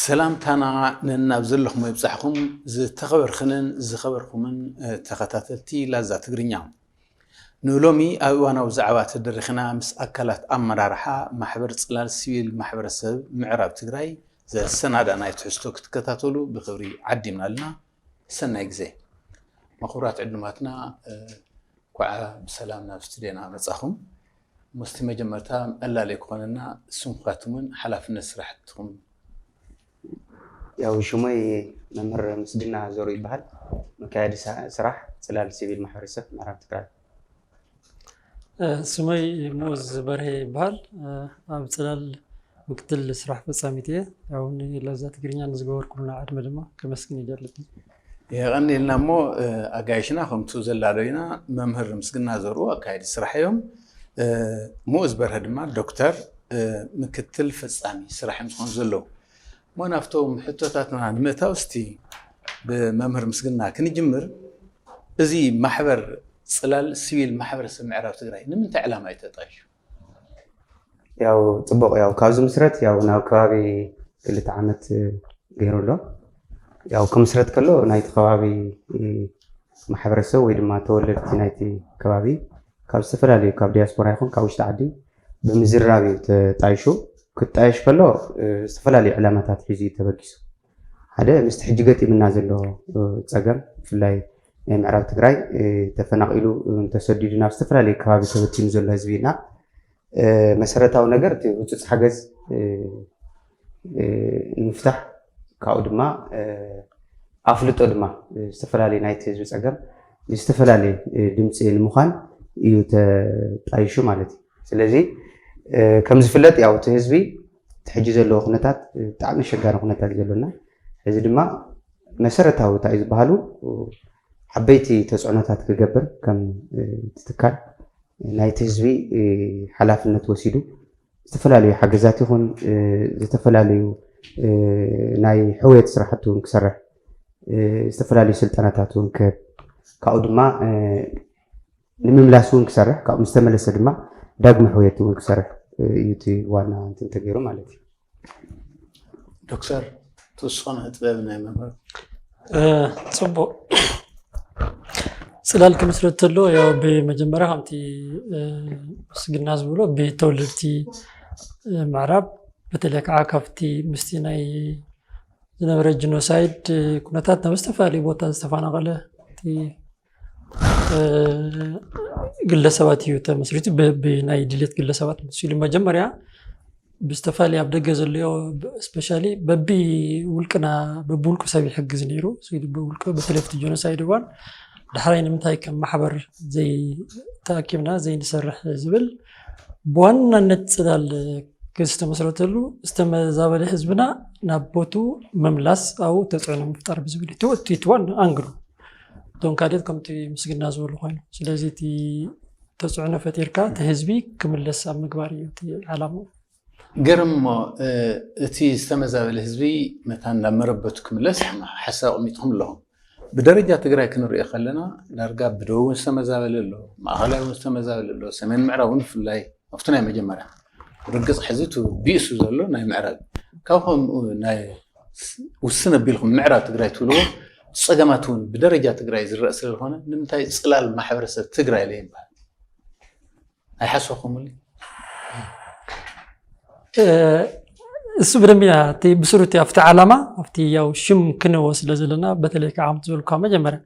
ሰላምታና ነናብ ዘለኹም ይብጻሕኹም ዝተኸበርኽንን ዝኸበርኩምን ተኸታተልቲ ላዛ ትግርኛ። ንሎሚ ኣብ እዋናዊ ዛዕባ ተደሪኽና ምስ ኣካላት ኣመራርሓ ማሕበር ጽላል ሲቪል ማሕበረሰብ ምዕራብ ትግራይ ዘሰናዳእናዮ ትሕዝቶ ክትከታተሉ ብኽብሪ ዓዲምና ኣለና። ሰናይ ግዜ። መኽቡራት ዕዱማትና፣ እንኳዕ ብሰላም ናብ ስቱድዮና መጻኹም። ምስቲ መጀመርታ መዕላሊ ክኾነና ስምኳትምን ሓላፍነት ስራሕትኹም። ያው ሽሞይ መምህር ምስግና ዘሩ ይበሃል። መካየዲ ስራሕ ጽላል ሲቪል ማሕበረሰብ ምዕራብ ትግራይ። ስመይ ሙዝ በርሄ ይበሃል። ኣብ ጽላል ምክትል ስራሕ ፈጻሚት እየ። ያው ንላዛ ትግርኛ ንዝገበርኩምና ዕድመ ድማ ከመስግን ይደሊ። የቐንየልና። እሞ ኣጋይሽና ከምቱ ዘላለዩና መምህር ምስግና ዘሩ ኣካየዲ ስራሕ እዮም። ሙዝ በርሀ ድማ ዶክተር ምክትል ፈጻሚ ስራሕ እዮም ዝኾኑ ዘለዉ። እሞ ናብቶም ሕቶታትና ንምእታው እስቲ ብመምህር ምስግና ክንጅምር። እዚ ማሕበር ጽላል ሲቪል ማሕበረሰብ ምዕራብ ትግራይ ንምንታይ ዕላማ እዩ ተጣይሹ? ያው ጽቡቕ፣ ያው ካብ ዝምስረት ያው ናብ ከባቢ ክልተ ዓመት ገይሩ ኣሎ። ያው ክምስረት ከሎ ናይቲ ከባቢ ማሕበረሰብ ወይ ድማ ተወለድቲ ናይቲ ከባቢ ካብ ዝተፈላለዩ ካብ ዲያስፖራ ይኹን ካብ ውሽጢ ዓዲ ብምዝራብ እዩ ተጣይሹ። ክጣየሽ ከሎ ዝተፈላለዩ ዕላማታት ሒዙ እዩ ተበጊሱ። ሓደ ምስቲ ሕጂ ገጢምና ዘሎ ፀገም ብፍላይ ናይ ምዕራብ ትግራይ ተፈናቒሉ ተሰዲዱ ናብ ዝተፈላለዩ ከባቢ ተበቲኑ ዘሎ ህዝቢ ኢና። መሰረታዊ ነገር እቲ ህፁፅ ሓገዝ ንምፍታሕ ካብኡ ድማ ኣፍልጦ ድማ ዝተፈላለዩ ናይቲ ህዝቢ ፀገም ዝተፈላለዩ ድምፂ ንምዃን እዩ ተጣይሹ ማለት እዩ። ስለዚ ከም ዝፍለጥ ያው እቲ ህዝቢ እቲ ሕጂ ዘለዎ ኩነታት ብጣዕሚ ኣሸጋሪ ኩነታት እዩ ዘሎና። እዚ ድማ መሰረታዊ እንታይ እዩ ዝበሃሉ ዓበይቲ ተፅዕኖታት ክገብር ከም ትካል ናይቲ ህዝቢ ሓላፍነት ወሲዱ ዝተፈላለዩ ሓገዛት ይኹን ዝተፈላለዩ ናይ ሕውየት ስራሕቲ እውን ክሰርሕ ዝተፈላለዩ ስልጠናታት እውን ክህብ ካብኡ ድማ ንምምላስ እውን ክሰርሕ ካብኡ ምስ ተመለሰ ድማ ዳግመ ሕውየት እውን ክሰርሕ እዩ እቲ ዋና እንትን ተገይሩ ማለት እዩ። ዶክተር ተወስኾ ነጥበብ ናይ መምህር ጽቡቕ። ጽላል ክምስረት ተሎ ያው ብመጀመርያ ከምቲ ምስግና ዝብሎ ብተወለድቲ ምዕራብ በተለይ ከዓ ካብቲ ምስቲ ናይ ዝነበረ ጂኖሳይድ ኩነታት ናብ ዝተፈላለዩ ቦታ ዝተፈናቐለ እቲ ግለሰባት እዩ ተመስሪቱ። ብናይ ድሌት ግለሰባት መሲሉ መጀመርያ ብዝተፈላለየ ኣብ ደገ ዘለዮ ስፔሻሊ በቢ ውልቅና በብውልቁ ሰብ ይሕግዝ ነይሩ። ብውልቁ በተለይ ኣብቲ ጆኖሳይድ እዋን ዳሕራይ ንምንታይ ከም ማሕበር ዘይተኣኪብና ዘይንሰርሕ ዝብል ብዋናነት ጽላል ዝተመስረተሉ ዝተመዛበለ ህዝብና ናብ ቦቱ ምምላስ ኣብኡ ተፅዕኖ ምፍጣር ብዝብል እቲ ዋን ኣንግሉ እቶም ካድት ከምቲ ምስግና ዝበሉ ኮይኑ ስለዚ እቲ ተፅዕኖ ፈጢርካ እቲ ህዝቢ ክምለስ ኣብ ምግባር እዩ እቲ ዓላማ። ገርም እሞ እቲ ዝተመዛበለ ህዝቢ መታን ናብ መረበቱ ክምለስ ሓሳብ ኣቕሚጥኩም ኣለኹም። ብደረጃ ትግራይ ክንሪኦ ከለና ዳርጋ ብደቡብ እውን ዝተመዛበለ ኣሎ፣ ማእኸላይ እውን ዝተመዛበለ ኣሎ፣ ሰሜን ምዕራብ እውን ብፍላይ ኣብቲ ናይ መጀመርያ ርግፅ ሕዚ እቲ ቢእሱ ዘሎ ናይ ምዕራብ ካብ ከምኡ ናይ ውስን ኣቢልኩም ምዕራብ ትግራይ ትብልዎ ፀገማት እውን ብደረጃ ትግራይ ዝረእ ስለዝኾነ ንምንታይ ፅላል ማሕበረሰብ ትግራይ ለይበሃል ኣይሓሰኹምሉ? እሱ ብደንብ ኢና እቲ ብስሩ እቲ ኣብቲ ዓላማ ኣብቲ ያው ሽም ክንዎ ስለ ዘለና በተለይ ከዓ ከምቲ ዝበልካ መጀመርያ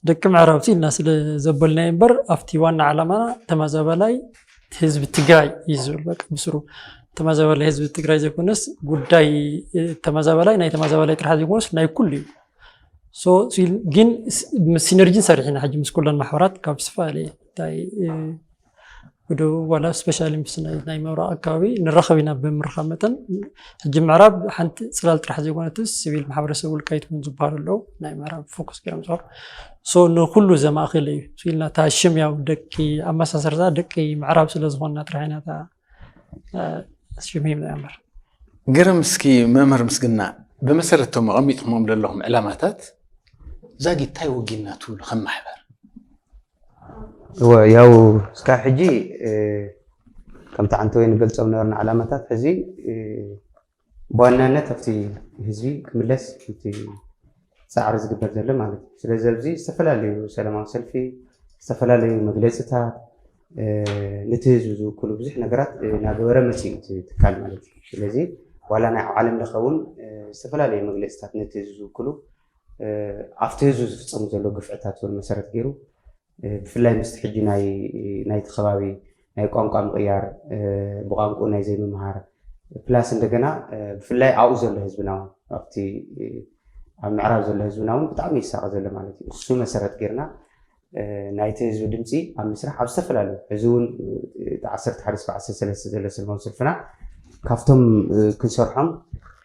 ደቂ ምዕራብ ኢልና ስለ ዘበልናዮ እምበር ኣብቲ ዋና ዓላማና ተመዛበላይ ህዝቢ ትግራይ እዩ ዝብል በቃ ብስሩ ተመዛበላይ ህዝቢ ትግራይ ዘይኮነስ ጉዳይ ተመዛበላይ ናይ ተመዛበላይ ጥራሕ ዘይኮነስ ናይ ኩሉ እዩ። ግን ሲነርጂ ንሰርሕ ኢና ሕጂ ምስ ኩለን ማሕበራት ካብ ዝተፈላለየ እንታይ ብደቡብ ዋላ ስፔሻሊ ምስ ናይ ምብራቕ ኣካባቢ ንራኸብ ኢና ብምርኻብ መጠን ሕጂ ምዕራብ ሓንቲ ፅላል ጥራሕ ዘይኮነትስ ሲቪል ማሕበረሰብ ውልቃይት እውን ዝበሃሉ ኣለዉ ናይ ምዕራብ ፎከስ ገይሮም ዝኸዱ ሶ ንኩሉ ዘማእኸለ እዩ ኢልና እታ ሽም ያው ደቂ ኣመሳሰርታ ደቂ ምዕራብ ስለ ዝኾንና ጥራሕ ኢና እታ ሽም ሂብና እምበር። ግርም እስኪ መምህር ምስግና ብመሰረት እቶም ኣቐሚጥኩሞም ዘለኹም ዕላማታት ዛጊት እንታይ ወጊና ትብሉ ከም ማሕበር? እወ ያው እስካብ ሕጂ ከምቲ ዓንተወይ ንገልፆም ነበርና ዕላማታት ሕዚ ብዋናነት ኣብቲ ህዝቢ ክምለስ እቲ ፃዕሪ ዝግበር ዘሎ ማለት እዩ። ስለዚ ኣብዚ ዝተፈላለዩ ሰላማዊ ሰልፊ፣ ዝተፈላለዩ መግለፅታት፣ ነቲ ህዝቢ ዝውክሉ ብዙሕ ነገራት እናገበረ መፅኡ እቲ ትካል ማለት እዩ። ስለዚ ዋላ ናይ ዓለም ለኸ እውን ዝተፈላለዩ መግለፅታት ነቲ ህዝቢ ዝውክሉ ኣብቲ ህዝቢ ዝፍፀሙ ዘሎ ግፍዕታት እውን መሰረት ገይሩ ብፍላይ ምስቲ ሕጂ ናይ ናይቲ ከባቢ ናይ ቋንቋ ምቕያር፣ ብቋንቋ ናይ ዘይምምሃር፣ ፕላስ እንደገና ብፍላይ ኣብኡ ዘሎ ህዝብና እውን ኣብቲ ኣብ ምዕራብ ዘሎ ህዝብና እውን ብጣዕሚ ይሳቐ ዘሎ ማለት እዩ። እሱ መሰረት ጌርና ናይቲ ህዝቢ ድምፂ ኣብ ምስራሕ ኣብ ዝተፈላለዩ ሕዚ እውን ዓሰርተ ሓደ እስከ ዓሰርተ ሰለስተ ዘሎ ሰልማዊ ሰልፍና ካብቶም ክንሰርሖም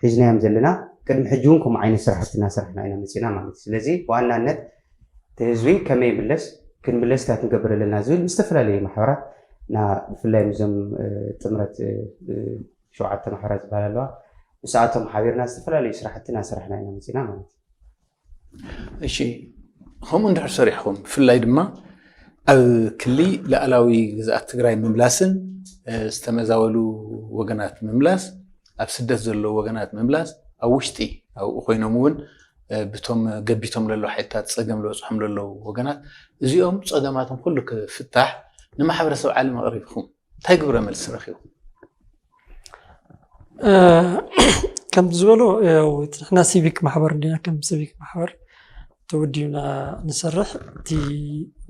ሒዝናዮም ዘለና ቅድሚ ሕጂ እውን ከምኡ ዓይነት ስራሕቲ እናሰራሕና ኢና መፂና ማለት እዩ። ስለዚ ብዋናነት እቲ ህዝቢ ከመይ ይምለስ፣ ክንምለስ እንታይ ክንገብር ኣለና ዝብል ምስ ዝተፈላለዩ ማሕበራት ና ብፍላይ ምስዞም ጥምረት ሸውዓተ ማሕበራት ዝበሃል ኣለዋ ምስኣቶም ሓቢርና ዝተፈላለዩ ስራሕቲ እናሰራሕና ኢና መፂና ማለት እዩ። እሺ፣ ከምኡ እንድሕር ሰሪሕኹም ብፍላይ ድማ ኣብ ክሊ ላዕላዊ ግዝኣት ትግራይ ምምላስን ዝተመዛበሉ ወገናት ምምላስ ኣብ ስደት ዘለዉ ወገናት ምምላስ ኣብ ውሽጢ ኣብኡ ኮይኖም እውን ብቶም ገቢቶም ለሎ ሓይልታት ፀገም ዝበፅሖም ለለዉ ወገናት እዚኦም ፀገማቶም ኩሉ ክፍታሕ ንማሕበረሰብ ዓለም ኣቕሪብኩም እንታይ ግብረ መልሲ ረኪቡ? ከምቲ ዝበሎ ንሕና ሲቪክ ማሕበር እንዲና ከም ሲቪክ ማሕበር ተወዲብና ንሰርሕ እቲ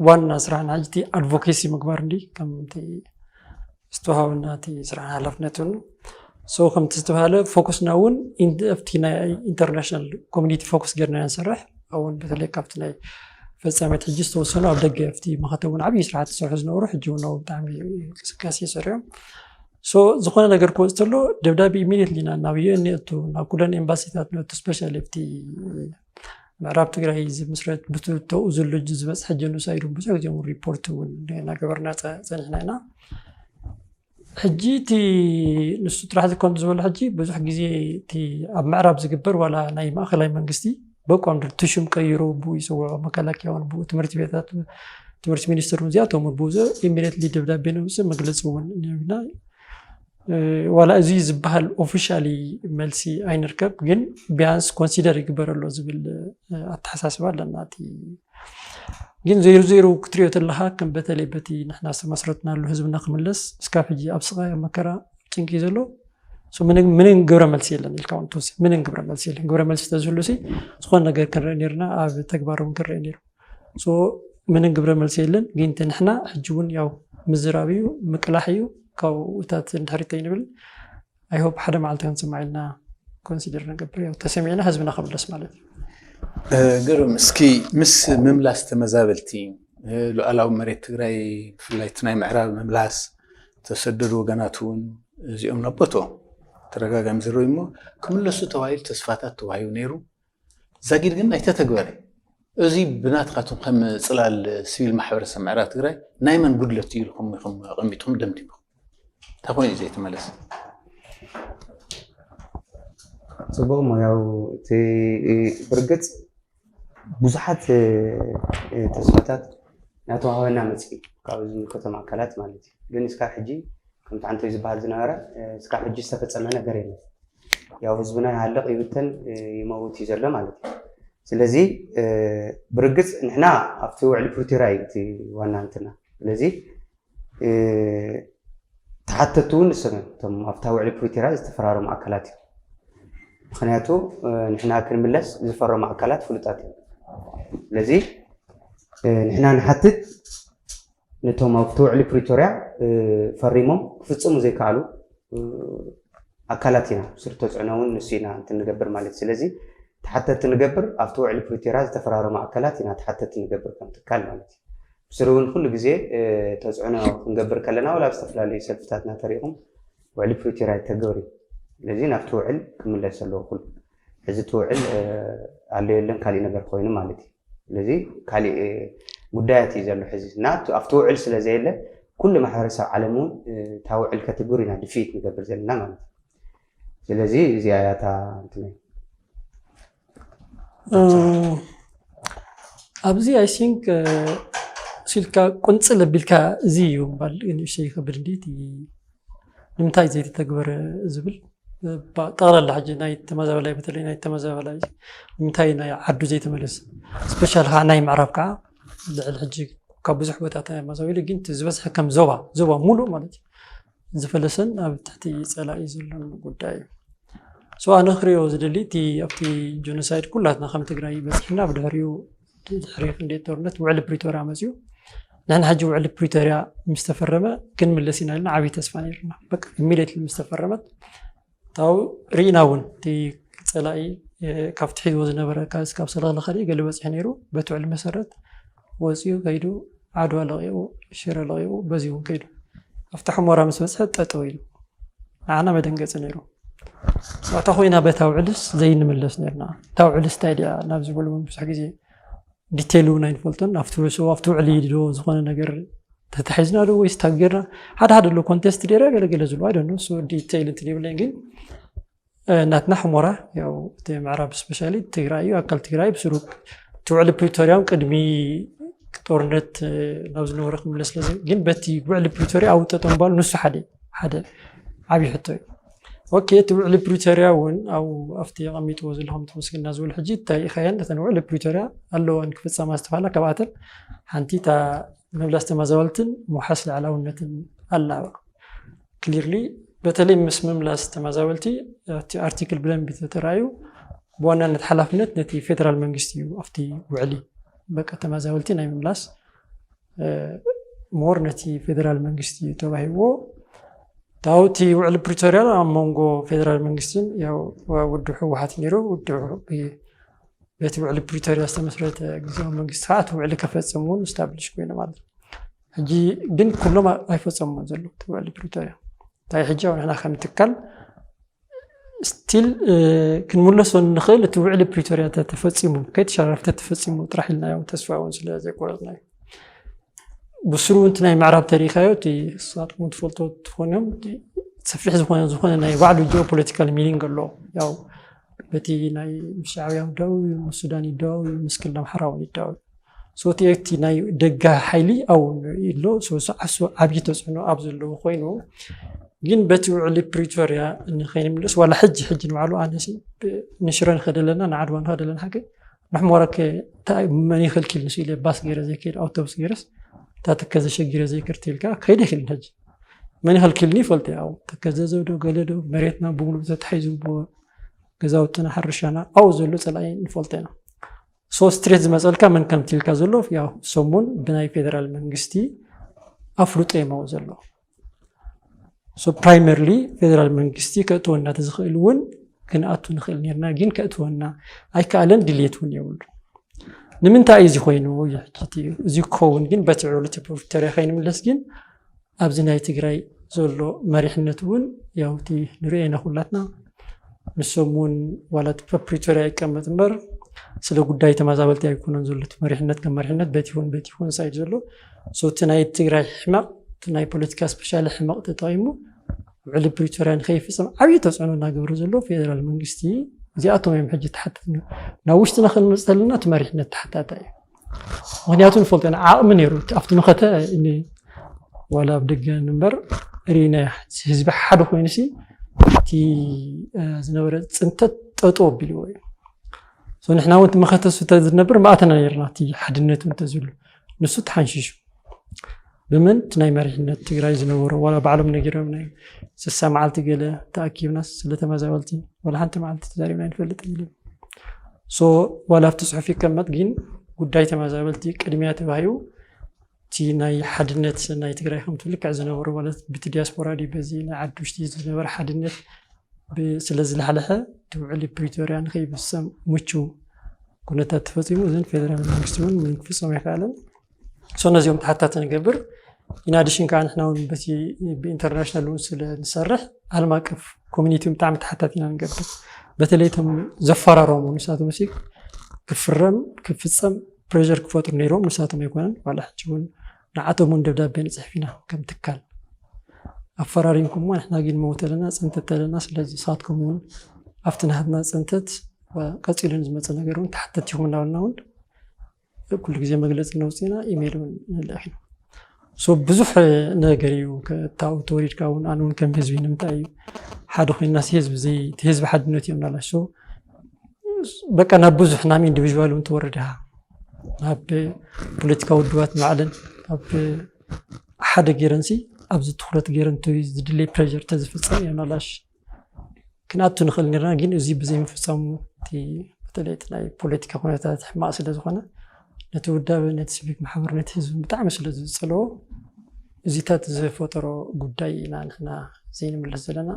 ዋና ስራሕና ሕጂ እቲ ኣድቮኬሲ ምግባር እንዲ ከምቲ ዝተውሃበና እቲ ስራሕ ሓላፍነት እውን ሶ ከምቲ ዝተባሃለ ፎከስና እውን ኣብቲ ናይ ኢንተርናሽናል ኮሚኒቲ ፎከስ ጌርና ንሰርሕ እውን በተለይ ካብቲ ናይ ፈፃሚት ሕጂ ዝተወሰኑ ኣብ ደገ ኣብቲ መኸተ እውን ዓብዪ ስራሕቲ ዝሰርሑ ዝነበሩ ሕጂ እውን ብጣዕሚ እንቅስቃሴ ይሰርዮም ሶ ዝኾነ ነገር ክወፅ ተሎ ደብዳቤ ኢሚዲየትሊ ኢና ናብ ዩኤን ንእቱ ናብ ኩለን ኤምባሲታት ንእቱ ስፔሻሊ ኣብቲ ምዕራብ ትግራይ ዝምስረት ብትተኡ ዘሎ ዝበፅሐ ጀኖሳይድ እውን ብዙሕ ግዜ እውን ሪፖርት እውን እናገበርና ፀኒሕና ኢና ሕጂ እቲ ንሱ ጥራሕ ዝኮን ዝበሎ ሕጂ ብዙሕ ግዜ እቲ ኣብ ምዕራብ ዝግበር ዋላ ናይ ማእከላይ መንግስቲ በቋም ድርቱ ሽም ቀይሩ ብኡ ይፅውዖ መከላከያ እውን ብኡ ትምህርቲ ቤታት ትምህርቲ ሚኒስትር እውን እዚኣቶም እውን ብኡ ኢሚዲየትሊ ደብዳቤ ነውፅእ መግለፂ እውን ና ዋላ እዚ ዝበሃል ኦፊሻሊ መልሲ ኣይንርከብ ግን ቢያንስ ኮንሲደር ይግበረሎ ዝብል ኣተሓሳስባ ኣለና እቲ ግን ዘይሩ ዘይሩ ክትሪኦ ተለካ ከም በተለይ በቲ ንሕና ዝተመስረትናሉ ህዝብና ክምለስ እስካብ ሕጂ ኣብ ስቃይ ኣብ መከራ ጭንቂ ዘሎ ምንም ግብረ መልሲ የለን ኢልካ ትወስድ ምንም ግብረ መልሲ የለን ግብረ መልሲ ተዝህሉ ሲ ዝኾነ ነገር ክንርኢ ነርና ኣብ ተግባር እውን ክንርኢ ነሩ ምንም ግብረ መልሲ የለን ግን ንሕና ሕጂ እውን ያው ምዝራብ እዩ ምቅላሕ እዩ ካብኡ እታት እንድሕሪት ይንብል ኣይሆፕ ሓደ መዓልቲ ክንስማዕ ኢልና ኮንሲደር ንገብር ያው ተሰሚዕና ህዝብና ክምለስ ማለት እዩ ግርም እስኪ ምስ ምምላስ ተመዛበልቲ ሉዓላዊ መሬት ትግራይ ብፍላይ እቲ ናይ ምዕራብ ምምላስ ተሰደዱ ወገናት እውን እዚኦም ናብ ቦትኦም ተደጋጋሚ ዝረዩ እሞ ክምለሱ ተባሂሉ ተስፋታት ተዋሂቡ ነይሩ ዛጊድ ግን ኣይተተግበረ እዚ ብናትካትኩም ከም ፅላል ሲቪል ማሕበረሰብ ምዕራብ ትግራይ ናይ መን ጉድለት እዩ ኢልኩም ኢኹም ኣቐሚጥኩም ደምዲምኩም እንታይ ኮይኑ እዩ ዘይተመለሰ ፅቡቅ ሞ ያው እቲ ብርግፅ ብዙሓት ተስፋታት ናተዋህበና መፅኢ ካብ ዝምልከቶም ኣካላት ማለት እዩ ግን እስካብ ሕጂ ከምቲ ዓንቶይ ዝበሃል ዝነበረ እስካብ ሕጂ ዝተፈፀመ ነገር የለን ያው ህዝብና ይሃልቕ ይብተን ይመውት እዩ ዘሎ ማለት እዩ ስለዚ ብርግፅ ንሕና ኣብቲ ውዕሊ ፕሪቶርያ እዩ እቲ ዋና እንትና ስለዚ ተሓተቱ እውን ንሶም እዮም እቶም ኣብታ ውዕሊ ፕሪቶርያ ዝተፈራረሙ ኣካላት እዩ ምክንያቱ ንሕና ክንምለስ ዝፈረሙ ኣካላት ፍሉጣት እዮም ስለዚ ንሕና ንሓትት ነቶም ኣብቲ ውዕሊ ፕሪቶርያ ፈሪሞም ክፍፅሙ ዘይከኣሉ ኣካላት ኢና ስር ተፅዕኖ እውን ንሱ ኢና እንትንገብር ማለት ስለዚ ተሓተቲ ንገብር ኣብቲ ውዕሊ ፕሪቶርያ ዝተፈራረሙ ኣካላት ኢና ተሓተቲ ንገብር ከም ትካል ማለት እዩ ብስሩ እውን ኩሉ ግዜ ተፅዕኖ ክንገብር ከለና ወላ ኣብ ዝተፈላለዩ ሰልፍታትና ተሪኢኹም ውዕሊ ፕሪቶርያ ይተግበር እዩ ስለዚ ናብቲ ውዕል ክምለስ ኣለዎ ኩሉ ሕዚ እቲ ውዕል ኣሎ የለን ካሊእ ነገር ኮይኑ ማለት እዩ ስለዚ ካሊእ ጉዳያት እዩ ዘሎ ሕዚ እና ኣብቲ ውዕል ስለ ዘየለ ኩሉ ማሕበረሰብ ዓለም እውን እታ ውዕል ከትግብር ኢና ድፍኢት ንገብር ዘለና ማለት እዩ ስለዚ እዚኣ እያ እታ እንትነ ኣብዚ ኣይ ሲንክ ሲልካ ቁንፅል ኣቢልካ እዚ እዩ ምባል ንእሽተይ ይከብድ እንዴት ንምንታይ ዘይተተግበረ ዝብል ጠቕላላ ሕጂ ናይ ተመዛበላይ በተለይ ናይ ተመዛበላይ ንምንታይ ናይ ዓዱ ዘይተመለስ ስፔሻል ከዓ ናይ ምዕራብ ከዓ ልዕሊ ሕጂ ካብ ብዙሕ ቦታ ተመዛቢሉ ግን እቲ ዝበዝሐ ከም ዞባ ዞባ ሙሉእ ማለት እዩ ዝፈለሰን ኣብ ትሕቲ ፀላኢ ዘሎን ጉዳይ እዩ። ሶ ኣነ ክሪኦ ዝደሊ እቲ ኣብቲ ጀኖሳይድ ኩላትና ከም ትግራይ በፂሕና ብድሕሪኡ ድሕሪ ክንደይ ጦርነት ውዕሊ ፕሪቶርያ መፅኡ። ንሕና ሕጂ ውዕሊ ፕሪቶርያ ምስ ተፈረመ ክንምለስ ኢና ኢልና ዓብዪ ተስፋ ነይርና። በቃ ኢሚዲየትሊ ምስ ተፈረመት ታው ርኢና እውን እቲ ፀላኢ ካብቲ ሒዝዎ ዝነበረ ካብ ሰለኽለኸ ገለ በፂሑ ነይሩ። በቲ ውዕሊ መሰረት ወፂኡ ከይዱ ዓድዋ ለቂቑ ሽረ ለቂቑ በዚ እውን ከይዱ ኣብቲ ሕሞራ ምስ በፅሐ ጠጠው ኢሉ ንዓና መደንገፂ ነይሩ። እታ ኮይና በታ ውዕልስ ዘይንምለስ ነርና። እታ ውዕልስ እንታይ ድያ ናብ ዝበሉ እውን ብዙሕ ግዜ ዲቴይል እውን ኣይንፈልጦን። ኣብቲ ርእሱ ኣብቲ ውዕሊ ዶ ዝኾነ ነገር ተታሒዝና ዶ ወይስ ታጌርና ሓደ ሓደ ኣሎ ኮንቴስት ዴራ ገለገለ ዝሉ ኣይደ እሱ ዲቴይል እንትን ይብለኝ ግን ናትና ሕሞራ ያው እቲ ምዕራብ ስፔሻሊ ትግራይ እዩ ኣካል ትግራይ ብስሩ እቲ ውዕሊ ፕሪቶሪያውን ቅድሚ ጦርነት ናብ ዝነበረ ክምለስ ስለዚ ግን በቲ ውዕሊ ፕሪቶሪያ ኣውጠጦ ምባሉ ንሱ ሓደ ሓደ ዓብዪ ሕቶ እዩ። ኦኬ እቲ ውዕሊ ፕሪቶሪያ እውን ኣብ ኣብቲ ኣቐሚጥዎ ዘለኹም ተመስግና ዝብል ሕጂ እንታይ ኢኻየን እተን ውዕሊ ፕሪቶሪያ ኣለወን ክፍፀማ ዝተባሃላ ካብኣተን ሓንቲ እታ ምምላስ ተመዛበልትን ምውሓስ ልዕላውነትን ኣላባ ክሊርሊ በተለይ ምስ ምምላስ ተመዛበልቲ እቲ ኣርቲክል ብደንቢ ተተራዩ ብዋናነት ሓላፍነት ነቲ ፌደራል መንግስቲ እዩ ኣብቲ ውዕሊ በቃ ተመዛበልቲ ናይ ምምላስ ሞር ነቲ ፌደራል መንግስቲ ተባሂዎ ታውቲ ውዕሊ ፕሪቶሪያ ኣብ መንጎ ፌደራል መንግስትን ያው ውድብ ህወሓት ነይሩ ውድብ በቲ ውዕሊ ፕሪቶሪያ ዝተመስረተ ግዜያዊ መንግስቲ ከዓ እቲ ውዕሊ ከፈፅም እውን ስታብሊሽ ኮይኑ ማለት እዩ። ሕጂ ግን ኩሎም ኣይፈፀሙን ዘለዉ እቲ ውዕሊ ፕሪቶሪያ እንታይ ሕጂ ኣብ ንሕና ከም ትካል ስቲል ክንምለሶ ንኽእል እቲ ውዕሊ ፕሪቶሪያ ተፈፂሙ ከይተሸራረፍ ተፈፂሙ ጥራሕ ኢልና ዮም ተስፋ እውን ስለ ዘይቆረፅና እዩ። ብስሩ እቲ ናይ ምዕራብ ተሪኻዮ እቲ ሳጥሙ ትፈልጦ ትኾንዮም ሰፊሕ ዝኾነ ዝኾነ ናይ ባዕሉ ጂኦፖለቲካል ሚኒንግ ኣሎ ያው በቲ ናይ ምስ ሻዕብያ ይዳው እዩ ምስ ሱዳን ይዳው እዩ ምስ ክልል ኣምሓራ እውን ይዳው እዩ። ሶ እቲ እቲ ናይ ደጋ ሓይሊ ኣው ኣሎ ሶ ሰዓሱ ዓብዪ ተፅዕኖ ኣብ ዘለዎ ኮይኑ ግን በቲ ውዕሊ ፕሪቶሪያ ንኸይንምልስ ዋላ ሕጂ ሕጂ ንባዕሉ ኣነሲ ንሽረ ንኸደለና ንዓድዋ ንኸደለና ሓቂ ንሕሞረከ መን ይኸልኪል ንስ ኢለ ባስ ገይረ ዘይከይድ ኣውቶቡስ ገይረስ እታ ተከዘ ሸጊረ ዘይከርት ኢልካ ከይደ ይክልን ሕጂ መን ይኸልኪልኒ ይፈልጥ ያው ተከዘ ዘብዶ ገለ ዶ መሬትና ብምሉ ተታሒዙ ገዛውትና ሕርሻና ኣው ዘሎ ፀላኢ ንፈልጥ ኢና ሶ ስትሬት ዝመፀልካ መን ከምትልካ ዘሎ ያው ሰሙን ብናይ ፌደራል መንግስቲ ኣፍልጦ የማው ዘሎ ሶ ፕራይመርሊ ፌደራል መንግስቲ ከእትወና ተዝኽእል እውን ክንኣቱ ንኽእል ነርና ግን ከእትወና ኣይከኣለን ድልየት እውን የብሉ ንምንታይ እዩ እዚ ኮይኑ እዚ ክኸውን ግን በቲ ዕሉት ፕሪቶሪያ ከይንምለስ ግን ኣብዚ ናይ ትግራይ ዘሎ መሪሕነት እውን ያውቲ ንሪኦ ኢና ኩላትና ንሶም እውን ዋላ ፕሪቶሪያ ይቀመጥ እምበር ስለ ጉዳይ ተመዛበልቲ ኣይኮነን ዘሎ መሪሕነት ከም መሪሕነት በቲ ይኹን በቲ ይኹን ሳይድ ዘሎ እቲ ናይ ትግራይ ሕመቕ ናይ ፖለቲካ ስፔሻሊ ሕመቕ ተጠቂሙ ውዕሊ ፕሪቶርያ ንከይፍፀም ዓብዪ ተፅዕኖ እናገበረ ዘሎ ፌደራል መንግስቲ እዚኣቶም እዮም ሕጂ ተሓተት ናብ ውሽጥና ክንመፅእ ተለና እቲ መሪሕነት ተሓታታ እዩ ምክንያቱ ንፈልጦ ኢና ዓቕሚ ነይሩ ኣብቲ መኸተ ዋላ ኣብ ደገ ንበር ሪና ህዝቢ ሓደ ኮይኑ ሲ እቲ ዝነበረ ፅንተት ጠጦ ኣቢልዎ እዩ ንሕና እውን መኸተ ዝነብር ማእተና ነርና እቲ ሓድነት እውን ተዝህሉ ንሱ ተሓንሺሹ ብመን እቲ ናይ መሪሕነት ትግራይ ዝነበሩ ዋላ ባዕሎም ነጊሮም ናይ ስሳ መዓልቲ ገለ ተኣኪብና ስለ ተመዛበልቲ ዋላ ሓንቲ መዓልቲ ተዛሪብና ይንፈልጥ ኢሉ ሶ ዋላ ኣብቲ ፅሑፍ ይቀመጥ ግን ጉዳይ ተመዛበልቲ ቅድሚያ ተባሂቡ እቲ ናይ ሓድነት ናይ ትግራይ ከምቲ ልክዕ ዝነበሩ ማለት ብቲ ዲያስፖራ ዲ በዚ ናይ ዓዲ ውሽጢ ዝነበረ ሓድነት ስለ ዝለሓለሐ እቲ ውዕሊ ፕሪቶርያ ንከይብሰም ምቹ ኩነታት ተፈፂሙ እዝን ፌደራል መንግስቲ እውን ምንም ክፍፀም ኣይከኣለን ሶ ነዚኦም ተሓታተ ንገብር ኢናዲሽን ከዓ ንሕና እውን በቲ ብኢንተርናሽናል እውን ስለ ንሰርሕ ዓለም ኣቀፍ ኮሚኒቲ ብጣዕሚ ተሓታት ኢና ንገብር በተለይ ቶም ዘፈራረሙ ንሳቶም ሲ ክፍረም ክፍፀም ፕሬር ክፈጥሩ ነይሮም ንሳቶም ኣይኮነን ዋላ ሕጂ እውን ንዓቶም እውን ደብዳቤ ንፅሕፍ ኢና ከም ትካል ኣፈራሪምኩሞ ንሕና ግን መውት ኣለና ፅንተት ኣለና ስለዚ ሳትኩም እውን ኣብቲ ናሃትና ፅንተት ቀፂሉ ንዝመፀ ነገር እውን ተሓተት ይኹም እናበልና እውን ኩሉ ግዜ መግለፂ ነውፅና ኢሜል እውን ንልእኽ ኢና ብዙሕ ነገር እዩ ታው ተወሪድካ እውን ኣነ እውን ከም ህዝቢ ንምንታይ እዩ ሓደ ኮይንና ህዝቢ ዘይ እቲ ህዝቢ ሓድነት እዮም ናላሽ በቃ ናብ ብዙሕ ናብ ኢንዲቪዥዋል እውን ትወርድ ኢኻ ናብ ፖለቲካዊ ውድባት ማዕለን ኣብ ሓደ ገይረንሲ ኣብዚ ትኩረት ገይረን ዝድለይ ፕሬር ተዝፍፀም እዮም ናላሽ ክንኣቱ ንኽእል ነርና ግን እዚ ብዘይምፍፃሙ እቲ በተለይ እቲ ናይ ፖለቲካ ኩነታት ሕማቕ ስለ ዝኾነ ነቲ ውዳበ ነቲ ሲቪክ ማሕበር ነቲ ህዝቢ ብጣዕሚ ስለ ዝፀለዎ እዚታት ዝፈጠሮ ጉዳይ ኢና ንሕና ዘይንምልስ ዘለና